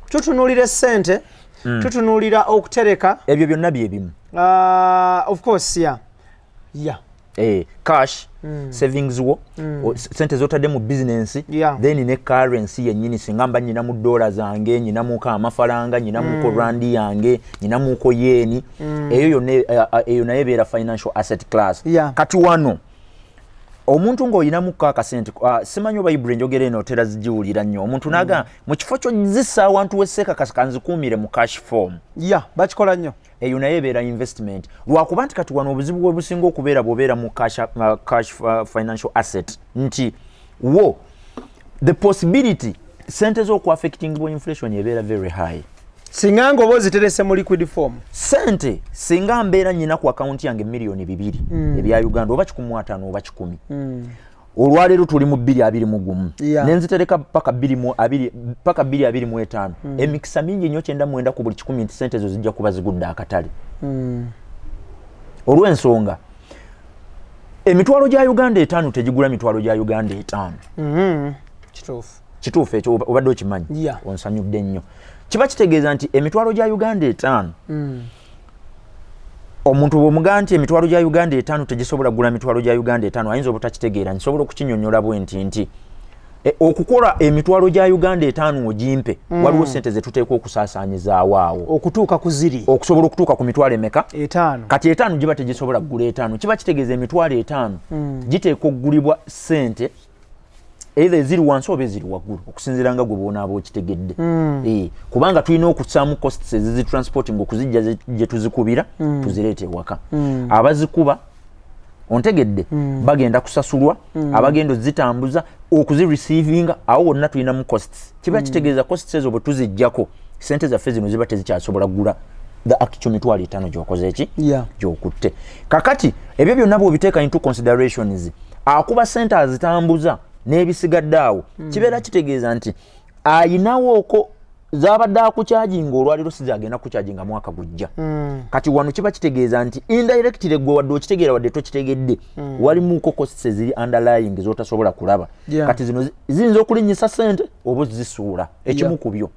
Tutunuulira sente, tutunuulira okutereka. Ebyo byonna byebimu. Of course, yeah. Cash, savings wo, sente zotadde mu business, then ne currency yennyini. Singa mba nyina mu dola zange, nyinamuko amafaranga, nyinamuko randi yange, nyinamuko yeni, eyo yonna, eyo naye ebeera financial asset class. Kati wano omuntu ng'olinamuko akasente, simanyi oba ibula enjogera eno otera zigiwulira nnyo, omuntu naga mu kifo kyozissa awantu wesseeka, kanzikuumire mu cash form. Yeah, bakikola nnyo. Eyo naye ebeera investment, lwakuba nti kati wano obuzibu bwe businga okubeera bw'obeera mu cash financial asset, nti wo the possibility sente z'okuaffectingibwa inflation ebeera very high. Singa nga oba oziterese mu liquid form. Sente singa mbeera nyina ku akawunti yange 2,000,000 ebya Uganda, oba 150 oba 100, olwaleero tuli mu 2021, nenzitereka paka 2 paka 2025, emikisa mingi nnyo, 99 ku buli 100, nti sente ezo zijja kuba zigudde akatale, olw'ensonga emitwalo gya Uganda 5 tegigula mitwalo gya Uganda 5. Kituufu. Kituufu ekyo, obadde okimanyi? Yeah. Onsanyudde nnyo. Kiba kitegeeza nti emitwalo gya Uganda 5, omuntu bw'omugaa nti emitwalo gya Uganda 5 tegisobola kugula mitwalo gya Uganda 5, ayinza obutakitegeera. Nsobola okukinyonyola bwe nti okukola emitwalo gya Uganda 5 ogimpe, waliwo sente zetuteekwa okusaasaanyizaawo awo okutuuka ku ziri. Okusobola okutuuka ku mitwalo emeka? 5. Kati 5 giba tegisobola kugula 5. Kiba kitegeeza emitwalo 5 giteekwa okugulibwa sente either eziri wansi oba eziri waggulu, okusinziira nga gwe bwonaaba okitegedde. Kubanga tulina okussaamu costs ezizitransporting okuzijja gye tuzikubira tuzireeta ewaka. Abazikuba, ontegedde, bagenda kusasulwa, abagenda ozitambuza, okuzireceivinga, awo wonna tulinamu costs. Kiba kitegeeza costs ezo bwe tuzijjako, sente zaffe zino ziba tezikyasobola kugula the actual mitwalo 5 gyokoze eki? Gyokutte. Kakati ebyo byonna bw'obiteeka into considerations, akuba sente azitambuza n'ebisigadde awo, kibeera kitegeeza nti ayinawooko zabadde akucharginga olwaliro, si zagenda kucharginga mwaka gujja. Kati wano kiba kitegeeza nti indirectly gwe wadde okitegeera wadde tokitegedde, walimuuko costs eziri underlying zotasobola kulaba. Kati zino ziyinza okulinnyisa sente oba ozisuula, ekimu ku byo.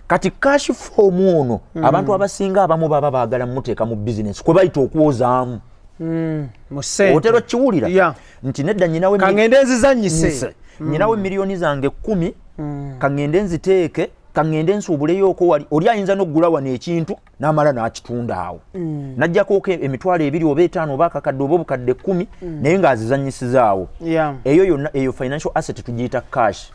Kati cash form ono, abantu abasinga abamu baba baagala muteeka mu bizinesi kwe bayita okwozaamu. Mu ssente. Otera okiwulira nti nedda, nyinawe kaŋŋende nzizannyise. Nse. Nyinawe miliyoni zange 10, kaŋŋende nziteeke, kaŋŋende nsuubuleyooko wali. Oli ayinza n'okugula wano ekintu n'amala n'akitunda awo, n'ajjakooko 20,000 oba 5 oba akakadde oba obukadde 10, naye ng'azizannyisizaawo. Eyo yonna eyo financial asset tugiyita cash.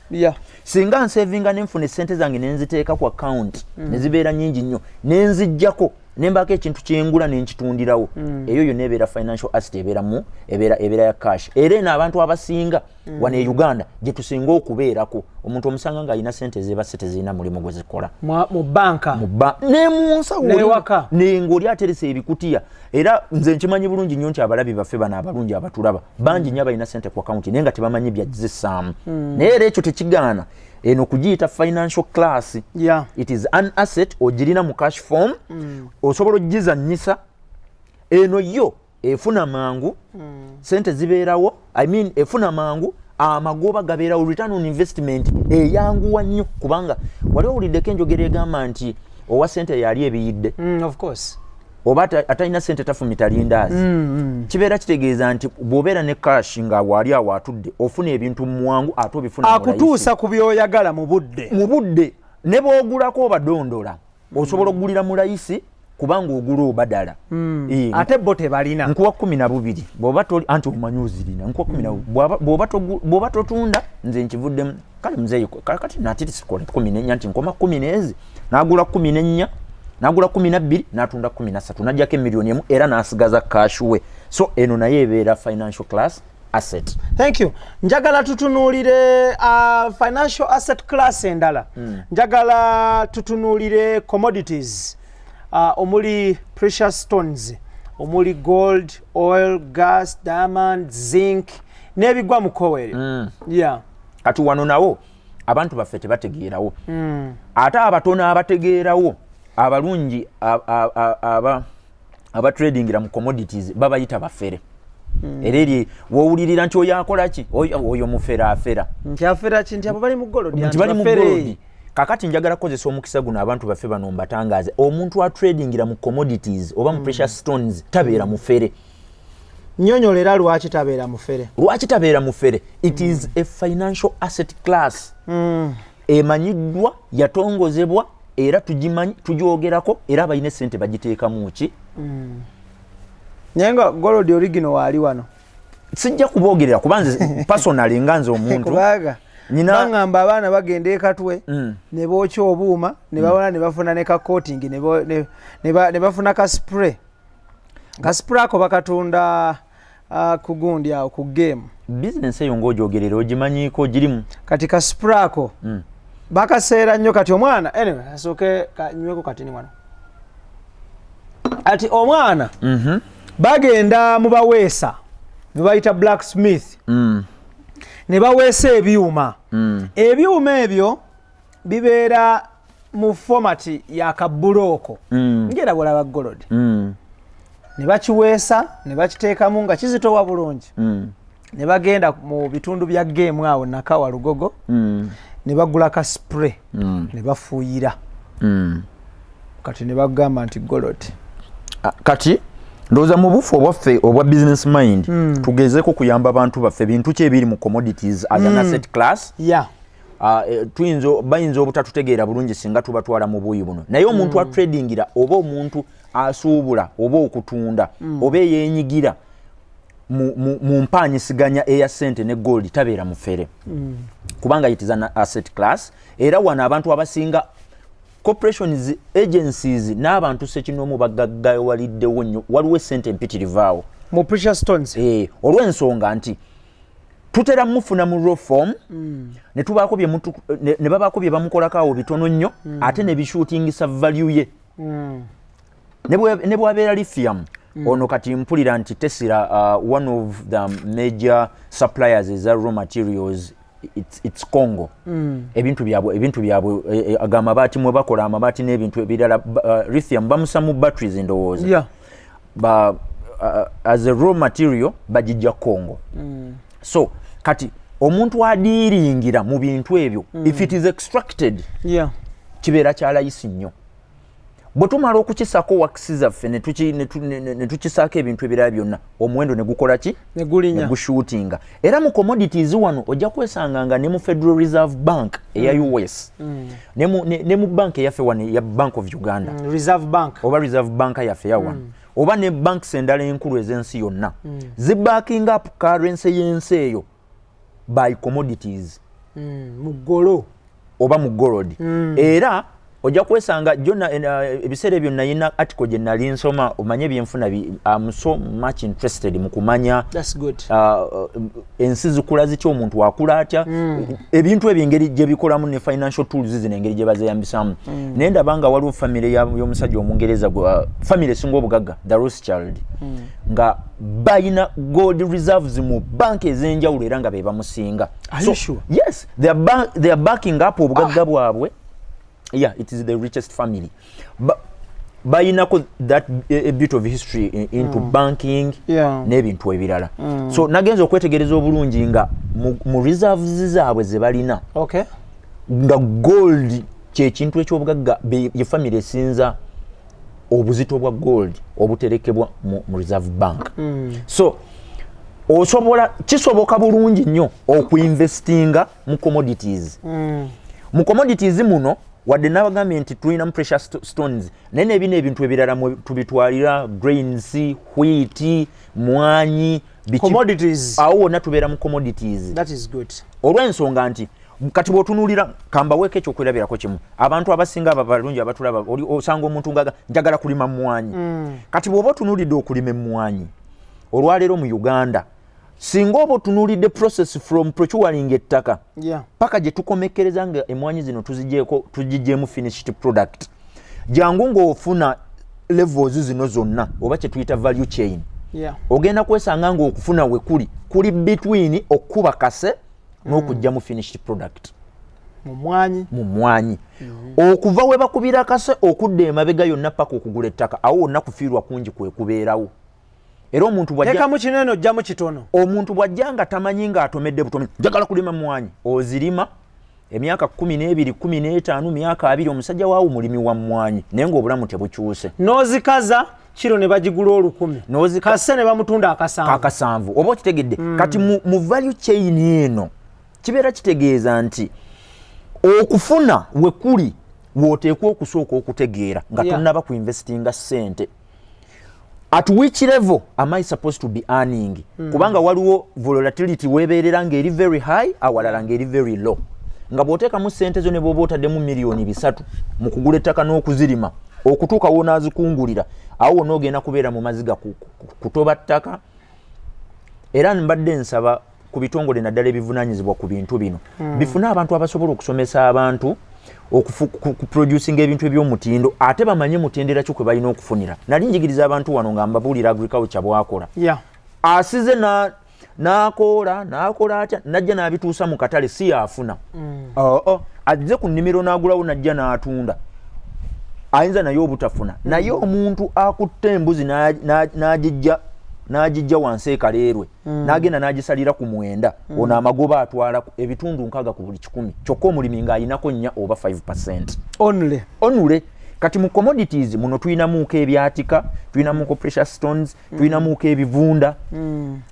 Singa nsavinga nenfuna esente zange nenziteeka ku account, ne zibeera nyingi nnyo, nenzijjako nembaako ekintu kyengula nenkitundirawo, eyo yonna ebeera financial asset, ebeera mu ebeera ya cash. Era eno abantu abasinga wano e Uganda gye tusinga okubeerako, omuntu omusanga ng'alina sente ezebase tezirina mulimu gwe zikola. Mu banka. Mu ne mu nsawo. N'ewaka. Ng'oli aterese ebikutiya. Era nze nkimanyi bulungi nnyo nti abalabi baffe bano abalungi abatulaba bangi nnyo abalina sente ku akawunti naye nga tebamanyi byazissaamu. Naye era ekyo tekigaana eno kugiyita financial class. It is an asset, ogirina mu cash form, osobola ogizannyisa. Eno yo efuna mangu, sente zibeerawo, I mean efuna mangu, amagoba gabeerawo, return on investment eyanguwa nnyo, kubanga wali owuliddeko enjogera egamba nti owa sente yali ebiyidde? Of course. Oba atalina sente tafumita lindaazi. Kibeera kitegeeza nti bw'obeera ne cash nga waali awo atudde, ofuna ebintu mu mwangu ate obifuna mu rahisi. Akutuusa ku byoyagala mu budde. Mu budde, ne bw'ogulako obadondola, osobola okugulira mu layisi kubanga ogula obadala. Ate bo tebalina. Nkuwa 12 bw'oba toli anti omanyi ozirina, nkuwa 12. Bw'oba totunda, nze nkivuddemu. Kale muzeeyi, kati nati sikola 14, nti nkoma kumi n'ezi, n'agula 14, n'agula 12, n'atunda 13, n'ajjako 1,000,000 era n'asigaza cash we. So eno naye ebeera financial class asset. Thank you. Njagala tutunuulire financial asset class endala. Njagala tutunuulire commodities, omuli precious stones, omuli gold, oil, gas, diamond, zinc n'ebigwa mu kkowe eryo. Kati wano nawo abantu baffe tebategeerawo, ate abatono abategeerawo abalungi abatradingira mu commodities babayita bafere. Era eri wowulirira nti oyo akola ki, oyo mufere, afera. Nti afera ki? Nti abo bali mu gold. Nti bali mu gold. Kakati njagala kukozesa omukisa guno, abantu baffe bano mbatangaaze: omuntu atradingira mu commodities oba mu precious stones tabeera mufere. Nyonyolera lwaki tabeera mufere. Lwaki tabeera mufere? It is a financial asset class emanyiddwa, yatongozebwa, era tugimanyi, tugyogerako, era abalina esente bagiteekamu ki? Naye nga gold original waali wano. Sijja kuboogerera kuba nze personally, nga nze omuntu kubanga baŋŋamba abaana bagenda ekatwe ne bookya obuuma ne babona ne bafuna ne ka coating ne bafuna ka spray, ka spray ako bakatunda ku gundi awo ku game. Bizinesi eyo ng'ogyogerera, ogimanyiiko, ogirimu? Kati ka spray ako. Bakaseera nnyo. Kati omwana, anyway, asooke kanyweko katini wano. Ati omwana bagenda mu baweesa bebayita blacksmith ne baweesa ebyuma. Ebyuma ebyo bibeera mu format ya kabulooko ngera bwolaba gold. Ne bakiweesa ne bakiteekamu nga kizitowa bulungi. Ne bagenda mu bitundu bya geemu awo Nakawa, Lugogo, ne bagula ka spray ne bafuuyira. Kati ne bagamba nti gold. Ah, kati ndowooza mu bufu obwaffe obwa business mind tugezeeko kuyamba abantu baffe bintu ki ebiri mu commodities as an asset class. Tuyinza, bayinza obutatutegeera bulungi singa tubatwala mu buuyi buno, naye omuntu atradingira oba omuntu asuubula oba okutunda oba eyeenyigira mu mpanyisiganya eya ssente ne gold tabeera mufere, kubanga it is an asset class. Era wano abantu abasinga, corporations, agencies n'abantu sekinoomu bagaggawaliddewo nnyo. Waliwo essente empitirivu awo mu precious stones. Olw'ensonga nti tutera mufuna mu raw form ne tubaako bye ne babaako bye bamukolako awo bitono nnyo, ate ne bishootingisa value ye. Ne bwabeera lithium ono, kati mpulira nti Tesla, one of the major suppliers eza raw materials, it's Congo. Ebintu byabwe aga amabaati, mwe bakola amabaati n'ebintu ebirala, lithium bamusa mu batteries ndowooza. Ba, as a raw material bagijja Congo. So kati omuntu adiiringira mu bintu ebyo, if it is extracted, kibeera kyalayisi nnyo. Bwe tumala okukisako wax zaffe ne tukisaako ebintu ebirala byonna, omuwendo ne gukola ki? Ne gulinya. Ne gushootinga. Era mu commodities wano ojja kwesanga nga ne mu Federal Reserve Bank eya US, ne mu bank eyaffe wano eya Bank of Uganda, Reserve Bank. Oba Reserve Bank yaffe ya wano, oba ne banks endala enkulu ez'ensi yonna, zibacking up currency y'ensi eyo by commodities. Mu gold. Oba mu gold. Era ojja kwesanga jona ebiseera ebyo nayina article gye nali nsoma. Omanye ebyenfuna, I'm so much interested mu kumanya That's good. Ensi zikula zitya, omuntu akula atya, ebintu ebyo engeri gye bikolamu ne financial tools zino engeri gye bazeyambisaamu. Naye ndaba nga waliwo famire y'omusajja Omungereza, famire esinga obugagga, the Rothschild, nga balina gold reserves mu banka ez'enjawulo era nga be bamusinga. Are you sure? Yes, they are backing up obugagga bwabwe. Yeah, it is the richest family. Bayinako that a bit of history into banking n'ebintu ebirala. So nagenza okwetegereza obulungi nga mu reserves zaabwe ze balina, nga gold kyekintu ekyobugagga, ye family esinza obuzito bwa gold obuterekebwa mu Reserve Bank. So osobola, kisoboka bulungi nnyo okuinvestinga mu commodities. Mu commodities muno, wadde nabagambye nti tulinamu precious stones, naye nebino ebintu ebirala mwe tubitwalira grains, wheat, mwanyi, Commodities. Awo wonna tubeera mu commodities. That is good. Olw'ensonga nti kati bw'otunuulira, kambaweeko ekyokweraberako kimu. Abantu abasinga abo abalungi abatulaba, osanga omuntu nga njagala kulima mmwanyi. Kati bw'oba otunuulidde okulima emmwanyi olwaleero mu Uganda, singa oba otunuulidde process from procuring ettaka paka gye tukomekkereza nga emmwanyi zino tuzigyeko, tugigyemu finished product, jangu ng'ofuna levels zino zonna oba kye tuyita value chain, ogenda kwesanga ng'okufuna we kuli kuli between okuba kase n'okugyamu finished product. Mu mwanyi. Mu mwanyi, okuva we bakubira kase okudda emabega yonna paka okugula ettaka, awo wonna kufiirwa kungi kwe kubeerawo. Era omuntu bw'ajja Teekamu kinene, ojjamu kitono. Omuntu bw'ajja nga tamanyi, ng'atomedde butomi, njagala kulima mwanyi, ozirima emyaka 12, 15, myaka 20, omusajja waawo mulimi wa mmwanyi, naye ng'obulamu tebukyuse. N'ozikaza kiro ne bagigula 1000, kase ne bamutunda akasanvu. Akasanvu, oba okitegedde. Kati mu value chain eno kibeera kitegeeza nti okufuna we kuli w'oteekwa okusooka okutegeera nga tonnaba kuinvestinga ssente, at which level am I supposed to be earning? Kubanga waliwo volatility webeerera ng'eri very high, awalala ng'eri very low, nga bw'oteekamu ssente zo ne bw'oba otaddemu miliyoni 300 mu kugula ettaka n'okuzirima, okutuuka wonaazikungulira, awo wonna ogenda kubeera mu maziga kutoba ttaka. Era mbadde nsaba ku bitongole naddala ebivunanyizibwa ku bintu bino bifune abantu abasobola okusomesa abantu okuproducinga ebintu ebyomutindo, ate bamanye mutendera ki kwe balina okufunira. Nali njigiriza abantu wano nga mbabuulira agriculture bwakola, asize n'akoola, n'akola atya, najja n'abituusa mu katale, si yaafuna. Oo, azze ku nnimiro n'agulawo, najja n'atunda, ayinza naye obutafuna. Naye omuntu akutte embuzi n'agijja wansi ekaleerwe, n'agenda n'agisalira ku 9, ono amagoba atwala ebitundu 60 ku buli 100, kyokka omulimi ng'ayinako 4 oba 5%. Only. Onule. Kati mu commodities muno tulinamuuko ebyatika, tulinamuuko precious stones, tulinamuuko ebivunda,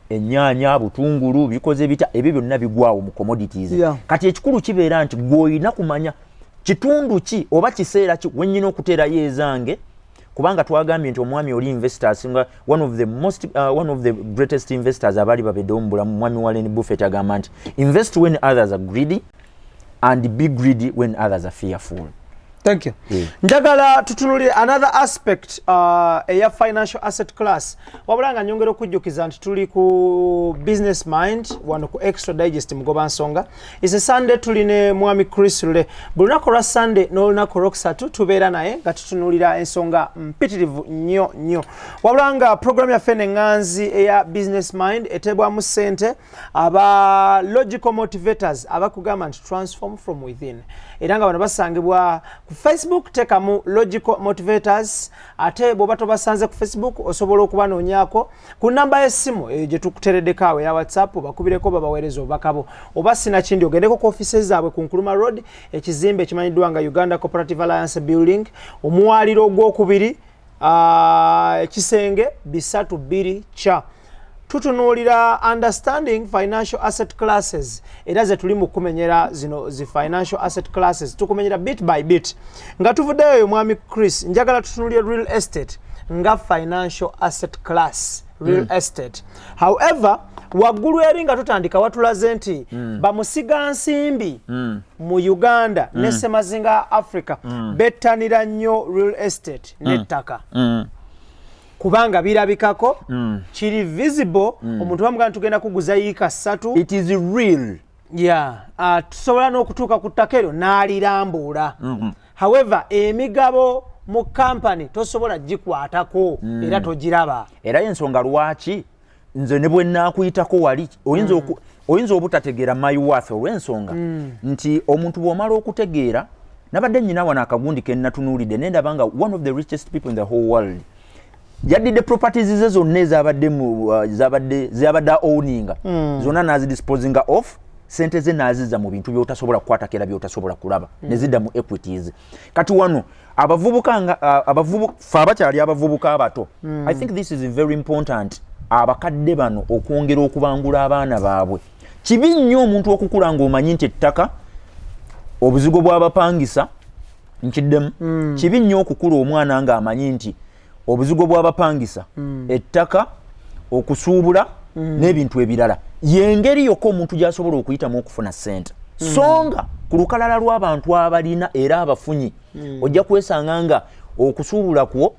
ennyaanya, butungulu, bikoze bitya, ebyo byonna bigwawo mu commodities. Kati ekikulu kibeera nti gweolina kumanya kitundu ki oba kiseera ki wennyina okuteerayo ezange, kubanga twagambye nti omwami oli investor asinga, one of the greatest investors abaali babeddewo mu bulamu, mwami Warren Buffett, agamba nti, "Invest when others are greedy and be greedy when others are fearful." Thank you. Yeah. Njagala tutunulire another aspect eya financial asset class, wabula nga nyongera okujjukiza nti tuli ku Business Mind wano ku Extra Digest Mugoba Nsonga. Is a Sunday, tuli ne mwami Chris Lule. Buli lunaku olwa Sunday n'olunaku olwokusatu tubeera naye nga tutunulira ensonga mpitirivu nnyo nnyo. Wabula nga program yaffe neŋŋanzi eya Business Mind eteebwamu ssente aba Logical Motivators, abakugamba nti transform from within, era nga bano basangibwa ku Facebook, tekamu Logical Motivators. Ate bw'oba tobasanze ku Facebook, osobola okubanoonyaako ku namba y'essimu eyo gye tukutereddeko awo eya WhatsApp, bakubireko babaweereza obubaka bo, oba sinakindi ogendeko ku offices zaabwe ku Nkuluma Road, ekizimbe ekimanyiddwa nga Uganda Cooperative Alliance Building, omuwaliro ogwokubiri, ekisenge 32 kya. Tutunuulira understanding financial asset classes, era ze tuli mu kumenyera zino zi financial asset classes, tukumenyera bit by bit. Nga tuvuddeyo oyo mwami Chris, njagala tutunuulire real estate nga financial asset class, real estate. However, waggulu eri nga tutandika watulaze nti bamusiga nsimbi mu Uganda ne semazinga Africa bettanira nnyo real estate n'ettaka, kubanga birabikako, kiri visible. Omuntu bamugamba tugenda kuguza yiika 3. It is real. Yeah, tusobola n'okutuuka ku ttaka eryo n'alirambuula. However, emigabo mu kampany tosobola gikwatako era togiraba. Era yensonga lwaki nze ne bwe naakuyitako wali oyinza oyinza obutategeera my worth, olw'ensonga nti omuntu bw'omala okutegeera, nabadde nnyina wano akagundi ke natunuulidde ne ndaba nga one of the richest people in the whole world yaddidde properties ze zonna ezabadde mu zabadde owninga zonna, n'azidisposinga off, sente ze n'azizza mu bintu by'otasobola kukwatako era by'otasobola kulaba, ne zidda mu equities. Kati wano abavubuka nga fe abakyali abavubuka abato, I think this is very important, abakadde bano okwongera okubangula abaana baabwe. Kibi nnyo omuntu okukula ng'omanyi nti ettaka, obuzigo bw'abapangisa, nkiddemu, kibi nnyo okukula omwana ng'amanyi nti obuzigo bw'abapangisa, ettaka, okusuubula n'ebintu ebirala yengeri yokka omuntu gy'asobola okuyitamu okufuna ssente. So nga ku lukalala lw'abantu abalina era abafunyi, ojja kwesanga nga okusuubula kwo,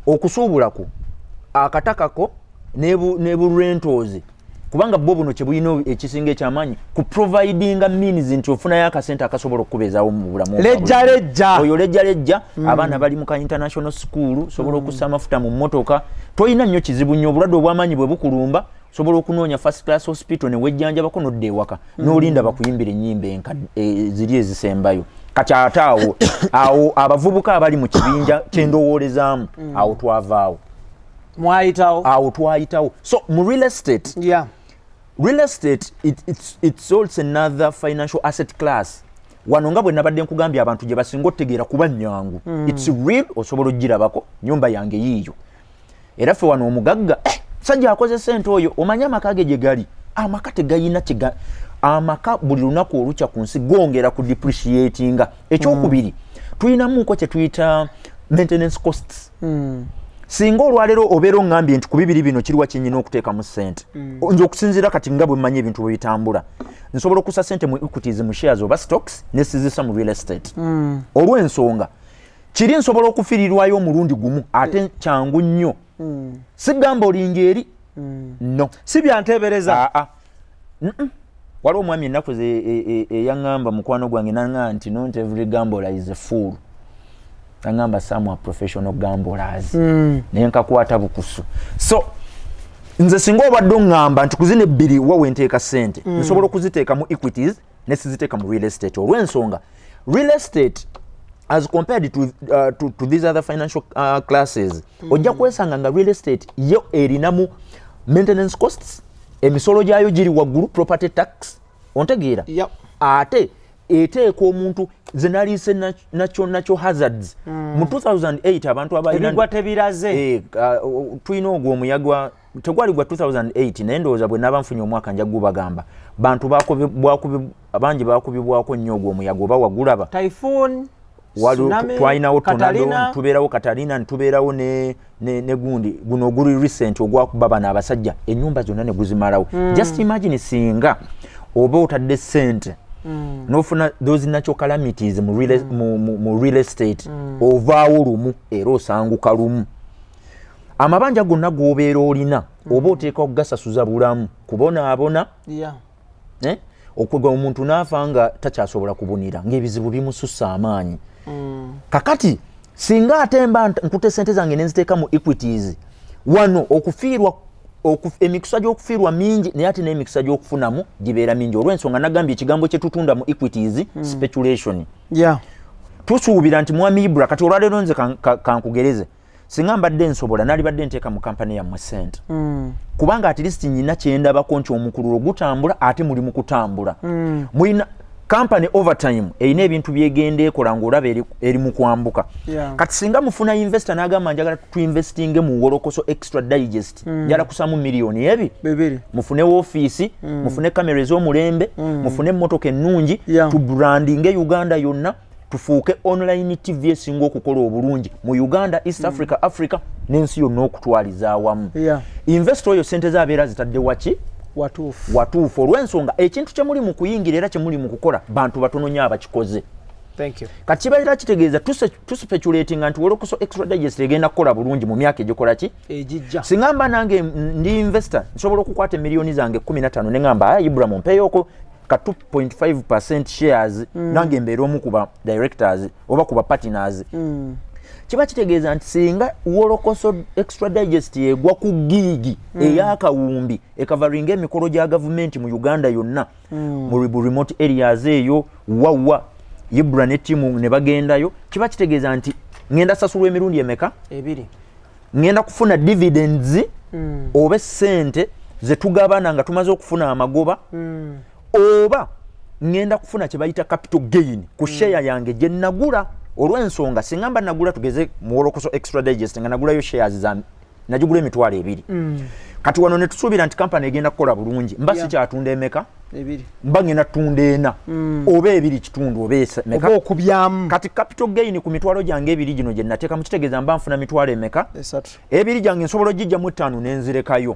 Okusuubula kwo, akatakako ne bu rentals, kubanga bo buno kyebulina ekisinga ekyamaanyi ku providinga means nti ofunayo akasente akasobola okubeezaawo mu bulamu. Lejja lejja. Oyo lejja lejja, abaana bali mu ka international school, osobola okussa amafuta mu mmotoka, tolina nnyo kizibu nnyo. Obulwadde obw'amaanyi bwe bukulumba, osobola okunoonya first class hospital ne wejjanjabako, nodda ewaka n'olinda bakuyimbira ennyimba ziri ezisembayo. Kati ate awo abavubuka abali mu kibinja kyendowoolezaamu, awo twavaawo. Mwayitawo. Awo twayitawo. So mu real estate, real estate it's also another financial asset class. Wano nga bwe nabadde nkugambye, abantu gye basinga otutegeera kuba nnyangu, it's real, osobola ogirabako, nyumba yange yiiyo. Era ffe wano omugagga, sajja akoze sente oyo, omanye amaka ge gye gali, amaka tegayina kyega, amaka buli lunaku olukya ku nsi gongera ku depreciatinga. Ekyokubiri, tulinamuko kye tuyita maintenance costs. Singa olwaleero obeera oŋŋambye nti ku bibiri bino kiriwa kyenyina okuteekamu ssente, nze okusinziira kati nga bwe mmanyi ebintu bwe bitambula, nsobola okussa ssente mu equities, mu shares oba stocks, nesizisa mu real estate, olw'ensonga kiri nsobola okufiirirwayo omulundi gumu ate kyangu nnyo. Sigamba olinga eri. No. Si byanteebereza. Ah, ah. Waliwo omwami ennaku eyaŋŋamba, mukwano gwange, naŋŋamba nti not every gambler is a fool. Naŋŋamba some are professional gamblers. Naye nkakwata bukusu. So nze singa obadde oŋŋamba nti kuzina ebbiri wa wenteeka ssente, nsobola okuziteeka mu equities ne siziteeka mu real estate, olw'ensonga real estate as compared to these other financial classes, ojja kwesanga nga real estate yo erinamu maintenance costs, emisolo gyayo giri waggulu, property tax, ontegeera? Yep. Ate eteeka omuntu zenaliise nakyo hazards mu 2008, abantu abalina Ebigwa tebiraze. Eh, tulina ogwo omuyaga, tegwali gwa 2008, naye ndowooza bwe naaba nfunye omwaka nja gubagamba. Bantu bangi bakubibwako nnyo ogwo omuyaga, oba wagulaba? Typhoon, tsunami, Twalinawo tornado, Katalina. Tubeerawo Katalina, nitubeerawo ne gundi guno oguli recent ogwakuba bano abasajja ennyumba zonna ne guzimalawo. Just imagine singa oba otadde sente nofuna those natural calamities mu real estate, ovaawo lumu era osanguka lumu. Amabanja gonna g'obeera olina oba oteeka okugasasuza bulamu kubonaabona. Eh? Okwega omuntu n'afa nga takyasobola kubunira, ng'ebizibu bimusussa amaanyi. Kakati singa ate mba nkute sente zange nenziteeka mu equities, wano okufiirwa emikisa gy'okufiirwa mingi, naye ate n'emikisa gy'okufunamu gibeera mingi, olw'ensonga nagambye ekigambo kye tutunda mu equities, speculation. Tusuubira nti mwami Ibra, kati olwaleero nze kankugereze, singa mbadde nsobola nalibadde nteeka mu kampani yammwe sente, kubanga at least nyina kyendabako nti omukululo gutambula, ate muli mu kutambula. Mulina kampani, overtime erina ebintu byegenda ekola ng'olaba eri mu kwambuka. Kati singa mufuna investor n'agamba njagala tuinvestinge mu Wolokoso Extra Digest, njagala kusamu miliyoni ebi 2. Mufune woofiisi, mufune kamera ez'omulembe, mufune emmotoka ennungi, tubrandinge Uganda yonna, tufuuke online TV esinga okukola obulungi mu Uganda, East Africa, Africa n'ensi yonna okutwaliza awamu. Investor oyo sente ze abeera zitadde waki? Watuufu. Watuufu, olw'ensonga ekintu kyemuli mu kuyingira era kyemuli mu kukola, bantu batono nnyo abakikoze. Thank you. Kati kibeera kitegeeza tuspeculatinga nti Wolokoso Extra Digest egenda kukola bulungi mu myaka egikola ki? Egijja. Singa mba nange ndi investor, nsobola okukwata emiliyoni zange 15 ne ŋŋamba, "Ah, Ibra, mpeeyoko ka 2.5 shares, nange mbeere omu ku ba directors oba ku ba partners." Kiba kitegeeza nti singa Wolokoso Extra Digest egwa ku gig ey'akawumbi ecoveringa emikolo gya gavumenti mu Uganda yonna, mu remote areas eyo wawa Ibra ne tiimu ne bagendayo, kiba kitegeeza nti ŋŋenda sasulwa emirundi emeka? Ebiri. Ŋŋenda kufuna dividends oba essente zetugabana nga tumaze okufuna amagoba, oba ŋŋenda kufuna kye bayita capital gain ku share yange gye nagula, olw'ensonga singa mba nagula, tugeze mu Wolokoso Extra Digest nga nagulayo shares za nagigula 20,000, kati wano ne tusuubira nti kampani egenda kukola bulungi, mba sikyatunda emeka? Ebiri. Mba ngenda tunda ena oba ebiri kitundu oba meka. Oba okubyamu. Kati capital gain ku mitwalo gyange ebiri gino gye nateekamu kitegeeza mba nfuna mitwalo emeka? Esatu. Ebiri gyange nsobola ogijjamu etaano nenzirekayo,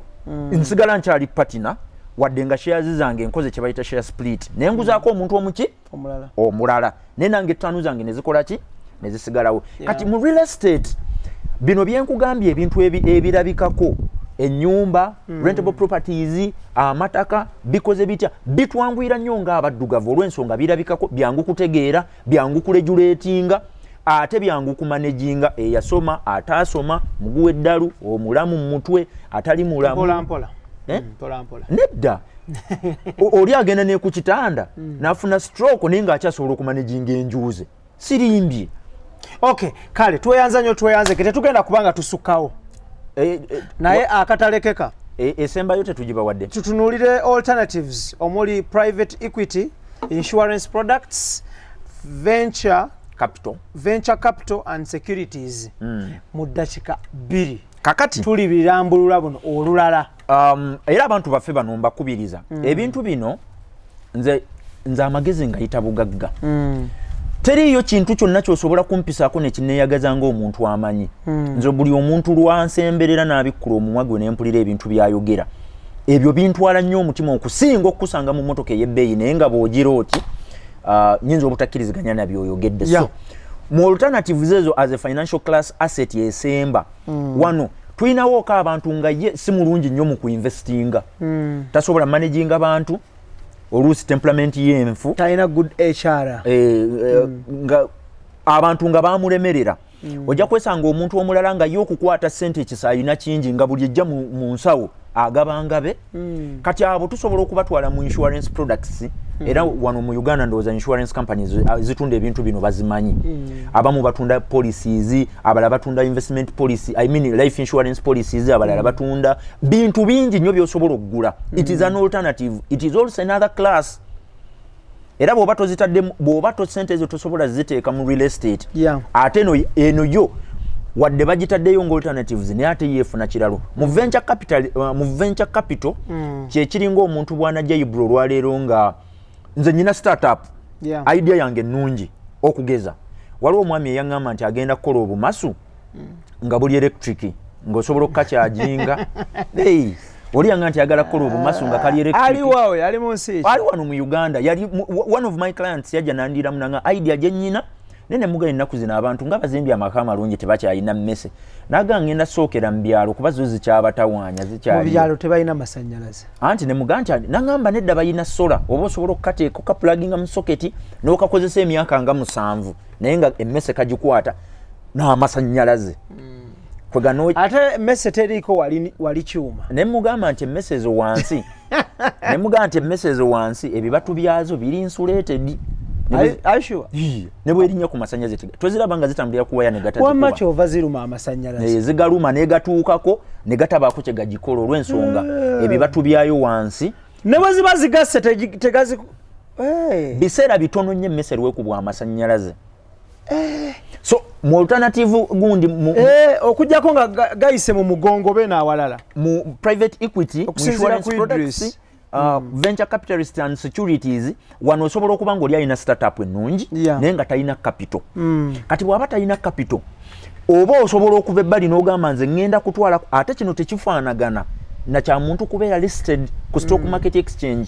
nsigala nkyali partner, wadde nga shares zange nkoze kye bayita share split, naye nguzaako omuntu omuki? Omulala. Omulala, naye nange ettaano zange nezikola ki? Nezisigalawo. Kati mu real estate bino byenkugambye, ebintu ebirabikako, ennyumba, rentable properties, amataka, bikoze bitya? Bitwanguyira nnyo ng'abaddugavu, olw'ensonga birabikako, byangu kutegeera, byangu kuregulatinga, ate byangu kumanaginga. Eyasoma, ataasoma, muguwa eddalu, omulamu mu mutwe, atali mulamu. Mpola mpola. Eh? Mpola mpola. Nedda. Oli agenda ne ku kitanda n'afuna stroke, naye ng'akyasobola okumanaginga enjuuze. Sirimbye. Okay, kale tweyanza nnyo, tweyanze ke tetugenda kubanga tusukkawo. Naye akatalekeka. Esembayo tetugibawadde. Tutunuulire alternatives omuli private equity, insurance products, venture capital. Venture capital and securities mu ddakika 2. Kakati tuli birambulula buno olulala. Era abantu baffe bano mbakubiriza ebintu bino. Nze amagezi ngayita bugagga. Teriiyo kintu kyonna kyosobola kumpisaako nekineeyagaza ng'omuntu amanyi. Nze buli omuntu lwansemberera n'abikkula omumwa gwe nempulira ebintu byayogera, ebyo bintwala nnyo omutima okusinga okukusanga mu mmotoka ey'ebbeeyi, naye nga bw'ogira oti nyinza obutakkiriziganya nabyoyogedde. So mu alternatives ezo as a financial class asset esemba, wano Tulinawooko abantu nga ye si mulungi nnyo mu kuinvestinga, tasobola managinga bantu, oluusi temperament yenfu. Talina good HR. Nga abantu nga bamulemerera. Ojja kwesanga omuntu omulala nga ye okukwata sente ekisa alina kingi, nga buli ejja mu nsawo agabangabe. Kati abo tusobola okubatwala mu insurance products. Era wano mu Uganda ndowooza insurance companies zitunda ebintu bino bazimanyi. Abamu batunda policies, abalala batunda investment policy, I mean life insurance policies, abalala batunda bintu bingi nnyo byosobola okugula. It is an alternative, it is also another class. Era bw'oba tozitaddemu, bw'oba to sente ezo tosobola ziteeka mu real estate, ate eno yo wadde bagitaddeyo nga alternatives, naye ate yeefuna kiralo mu venture capital. Mu venture capital kyekiringa omuntu bw'anajja Ibra olwaleero nga nze nyina startup, idea yange ennungi. Okugeza, waliwo omwami eyaŋŋamba nti agenda kukola obumasu nga buli electric, ng'osobola okukakyajinga. Hey, oli yanga nti ayagala kukola obumasu nga kali electric. Ali waawe ali mu nsi ki? Ali wano mu Uganda. Yali one of my clients, yajja nandiramu nanga idea gye nnyina, naye nemugaa ennaku zino abantu nga bazimbye amaka amalungi tebakyalina mmese. Naga ngenda sookera mu byalo kuba zo zikyabatawaanya. Mu zikyali byalo tebalina masanyalaze. Anti nemugaa nti naŋŋamba nedda, balina solar, oba osobola okukateeka okapulaginga mu soketi n'okakozesa emyaka nga 7, naye nga emmese kagikwata n'amasanyalaze kwegano. Ate emmese teriiko wali kyuma. Ne mugamba nti emmese ezo wansi, ne mugamba nti emmese ezo wansi ebibatu byazo biri insulated. Are you sure? Ne bwerinnya ku masannyalaze toziraba nga zitambulira ku waya ne Wamma gatazikuba. Kyova ziruma amasanyalaze. Zigaluma negatuukako ne gatabaako kye gagikola olw'ensonga ebibatu byayo wansi. Ne bwe ziba zigasse tegazi. Eh. Biseera bitono nnyo emmese lwekubwa amasannyalaze. So mu alternative gundi mu, Okuggyako nga gayise mu mugongo beeno awalala. Mu private equity, mu Okusinziira insurance ku products, Idris. Venture capitalist and securities, wano osobola okuba nga oli alina startup ennungi naye nga talina capital. Kati bw'aba talina capital, oba osobola okuva ebbali n'ogamba nze ŋŋenda kutwala. Ate kino tekifaanagana na kya muntu kubeera listed ku stock market exchange.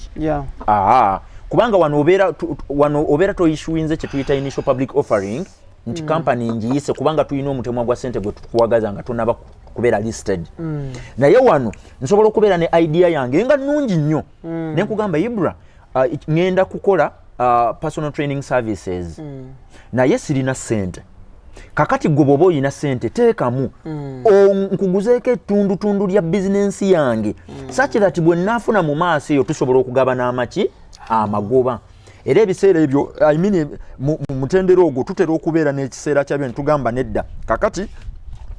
Aa, kubanga wano obeera wano obeera toissuinze kye tuyita initial public offering nti company ngiyise, kubanga tulina omutemwa gwa sente gwe tukuwagaza nga tonaba kubeera listed. Naye wano nsobola okubeera ne idea yange nga nnungi nnyo ne nkugamba, Ibra, ŋŋenda kukola personal training services, naye sirina ssente. Kakati gwe bw'oba oyina ssente teekamu, nkuguzeeko ettundutundu lya bizinensi yange, such that bwe naafuna mu maaso eyo tusobola okugabana amaki amagoba. Era ebiseera ebyo, I mean, mu mutendera ogwo tutera okubeera n'ekiseera kyabyo ne tugamba nedda, kakati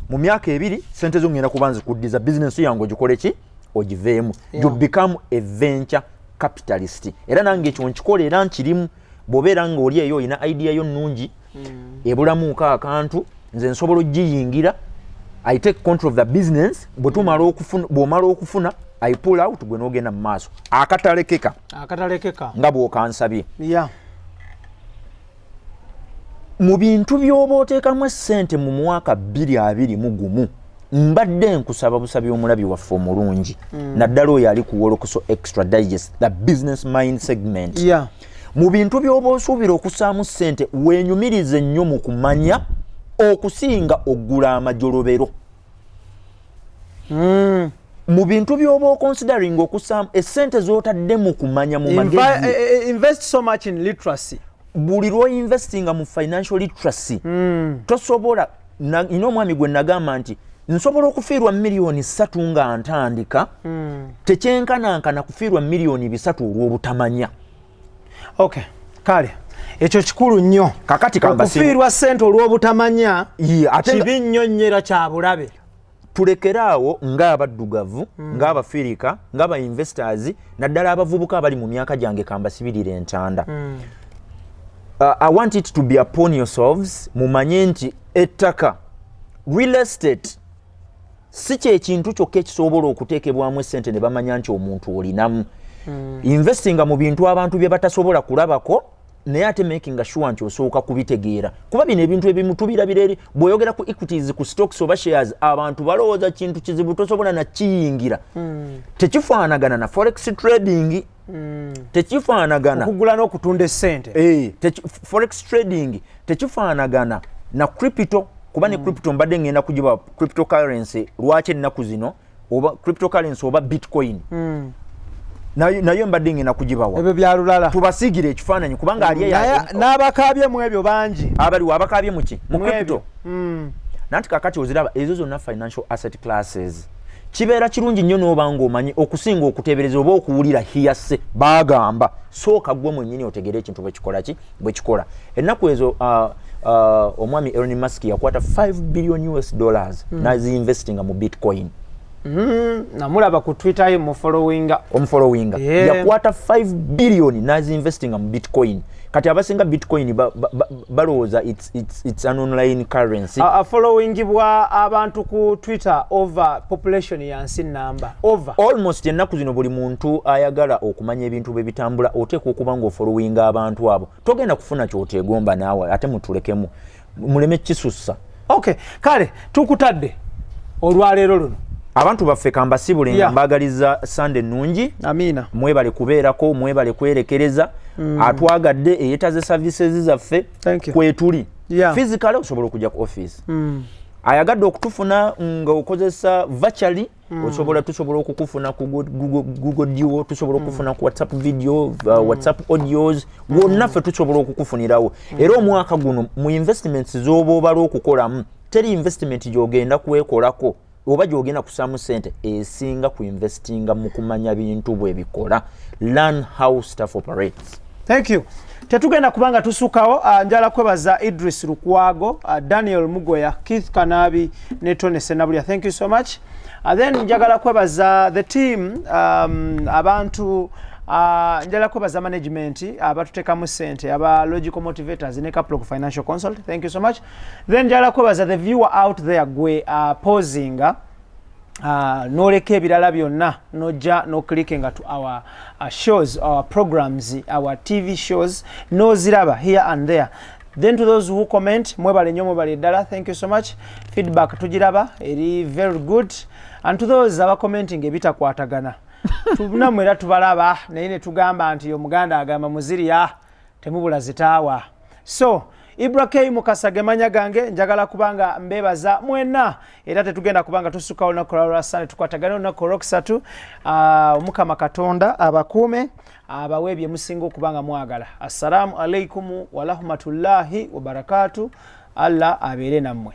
mu myaka 2 sente zo ngenda kuba nzikuddiza, bizinensi yange ogikole ki, ogiveemu. You become a venture capitalist. Era nange ekyo nkikola era nkirimu. Bw'obeera nga oli eyo olina idea yo nnungi ebulamuuko akantu, nze nsobola ogiyingira, I take control of the business. Bwe tumala okufuna, bw'omala okufuna, I pull out, gwe n'ogenda mu maaso akatalekeka. Akatalekeka. Nga bw'okansabye. Mu bintu by'oba oteekamu essente mu mwaka 2021, mbadde nkusaba busabi omulabi waffe omulungi, naddala oyo ali ku Wolokoso Extra Digest, the business mind segment, mu bintu by'oba osuubira okussaamu ssente, weenyumirize nnyo mu kumanya okusinga oggula amajolobero. Mu bintu by'oba oconsidering okussaamu essente z'otadde mu kumanya, mu magezi. Invest so much in literacy. Buli lw'oinvestinga mu financial literacy, tosobola nina omwami gwe nagamba nti nsobola okufiirwa miliyoni 3 nga ntandika, tekyenkanankana kufiirwa miliyoni 3 olw'obutamanya. Okay, kale ekyo kikulu nnyo. Kakati kambasimu. Okufiirwa ssente olw'obutamanya Ye, ate kibi nnyo nnyo era kyabulabe. Tulekere awo ng'abaddugavu, ng'abafirika, ng'abainvestors, naddala abavubuka abali mu myaka gyange, kambasibirira entanda. I want it to be upon yourselves, mumanye nti ettaka, real estate, si kyekintu kyokka ekisobola okuteekebwamu essente ne bamanya nti omuntu olinamu. Investinga mu bintu abantu bye batasobola kulabako, naye ate making sure nti osooka kubitegeera, kuba bino ebintu ebimu tubirabira eri. Bw'oyogera ku equities, ku stocks oba shares, abantu balowooza kintu kizibu tosobola nakiyingira. Tekifaanagana na forex trading, tekifaanagana okugula n'okutunda essente. Eh, forex trading tekifaanagana na crypto. Kuba ne crypto mbadde ngenda kugiba, cryptocurrency. Lwaki ennaku zino oba cryptocurrency oba bitcoin, nayo mbadde ngenda kugibawa. Ebyo byalulala. Tubasiigire ekifaananyi, kubanga ali Naye n'abakaabye mu ebyo bangi. Abaliwo abakaabye muki? Mu Mu crypto. ebyo. Nanti kakati oziraba ezo zonna financial asset classes. Kibeera kirungi nnyo n'oba ng'omanyi okusinga okuteebereza oba okuwulira hearsay. Baagamba sooka gwe mwennyini otegere ekintu bwekikola ki, bwekikola. Ennaku ezo omwami Elon Musk yakwata 5 billion US dollars naziinvestinga mu bitcoin. Namulaba ku Twitter ye, mufollowinga. Omufollowinga? Yeah. Yakwata 5 billion naziinvestinga mu bitcoin. Kati abasinga bitcoin balowooza it's an online currency. Afollowingibwa abantu ku Twitter over population ya nsi namba over. Almost ennaku zino buli muntu ayagala okumanya ebintu bwe bitambula, oteekwa okuba ng'ofollowinga abantu abo. Togenda kufuna kyoteegomba naawe, ate mutulekemu, muleme kisussa. Okay, kale tukutadde olwaleero luno. Abantu baffe, kambasibule nga mbagaliza Sande ennungi. Amiina. Mwebale kubeerako, mwebale kwerekereza. Atwagadde eyetaze services zaffe, Thank you. kwetuli. Physically osobola okujja ku office. Ayagadde okutufuna nga okozesa virtually, osobola, tusobola okukufuna ku Google Duo, tusobola okufuna ku WhatsApp video, WhatsApp audios, wonna ffe tusobola okukufunirawo. Era omwaka guno mu investments z'oba obala okukolamu, teri investment gy'ogenda kwekolako oba gy'ogenda kusaamu sente esinga ku investinga mu kumanya bintu bwe bikola. Learn how stuff operates. Thank you. Tetugenda kubanga tusukawo. Njala kwebaza Idris Lukwago, Daniel Mugoya, Keith Kanabi ne Tony Senabulya. Thank you so much. Then njagala kwebaza the team, abantu, njagala kwebaza management abatuteekamu sente, aba Logical Motivators ne Caplog Financial Consult. Thank you so much. Then njagala kwebaza the viewer out there, gwe pausinga noleka ebirala byonna nojja noclickinga to our shows, our programs, our TV shows, noziraba here and there. Then to those who comment, mwebale nnyo, mwebale ddala. Thank you so much. Feedback tugiraba eri very good. And to those abacommenting ebitakwatagana, namwe era tubalaba, naye ne tugamba nti omuganda agamba muzirya temubula zitaawa. So Ibra K Mukasa gemanya gange. Njagala kubanga mbebaza mwenna, era tetugenda kubanga tusuka olunaku lwa Sande. Tukwatagane olunaku olwokusatu. Omukama Katonda abakuume, abawe bye musinga okuba nga mwagala. Assalamu alaikum warahmatullahi wabarakatu. Allah abeere nammwe.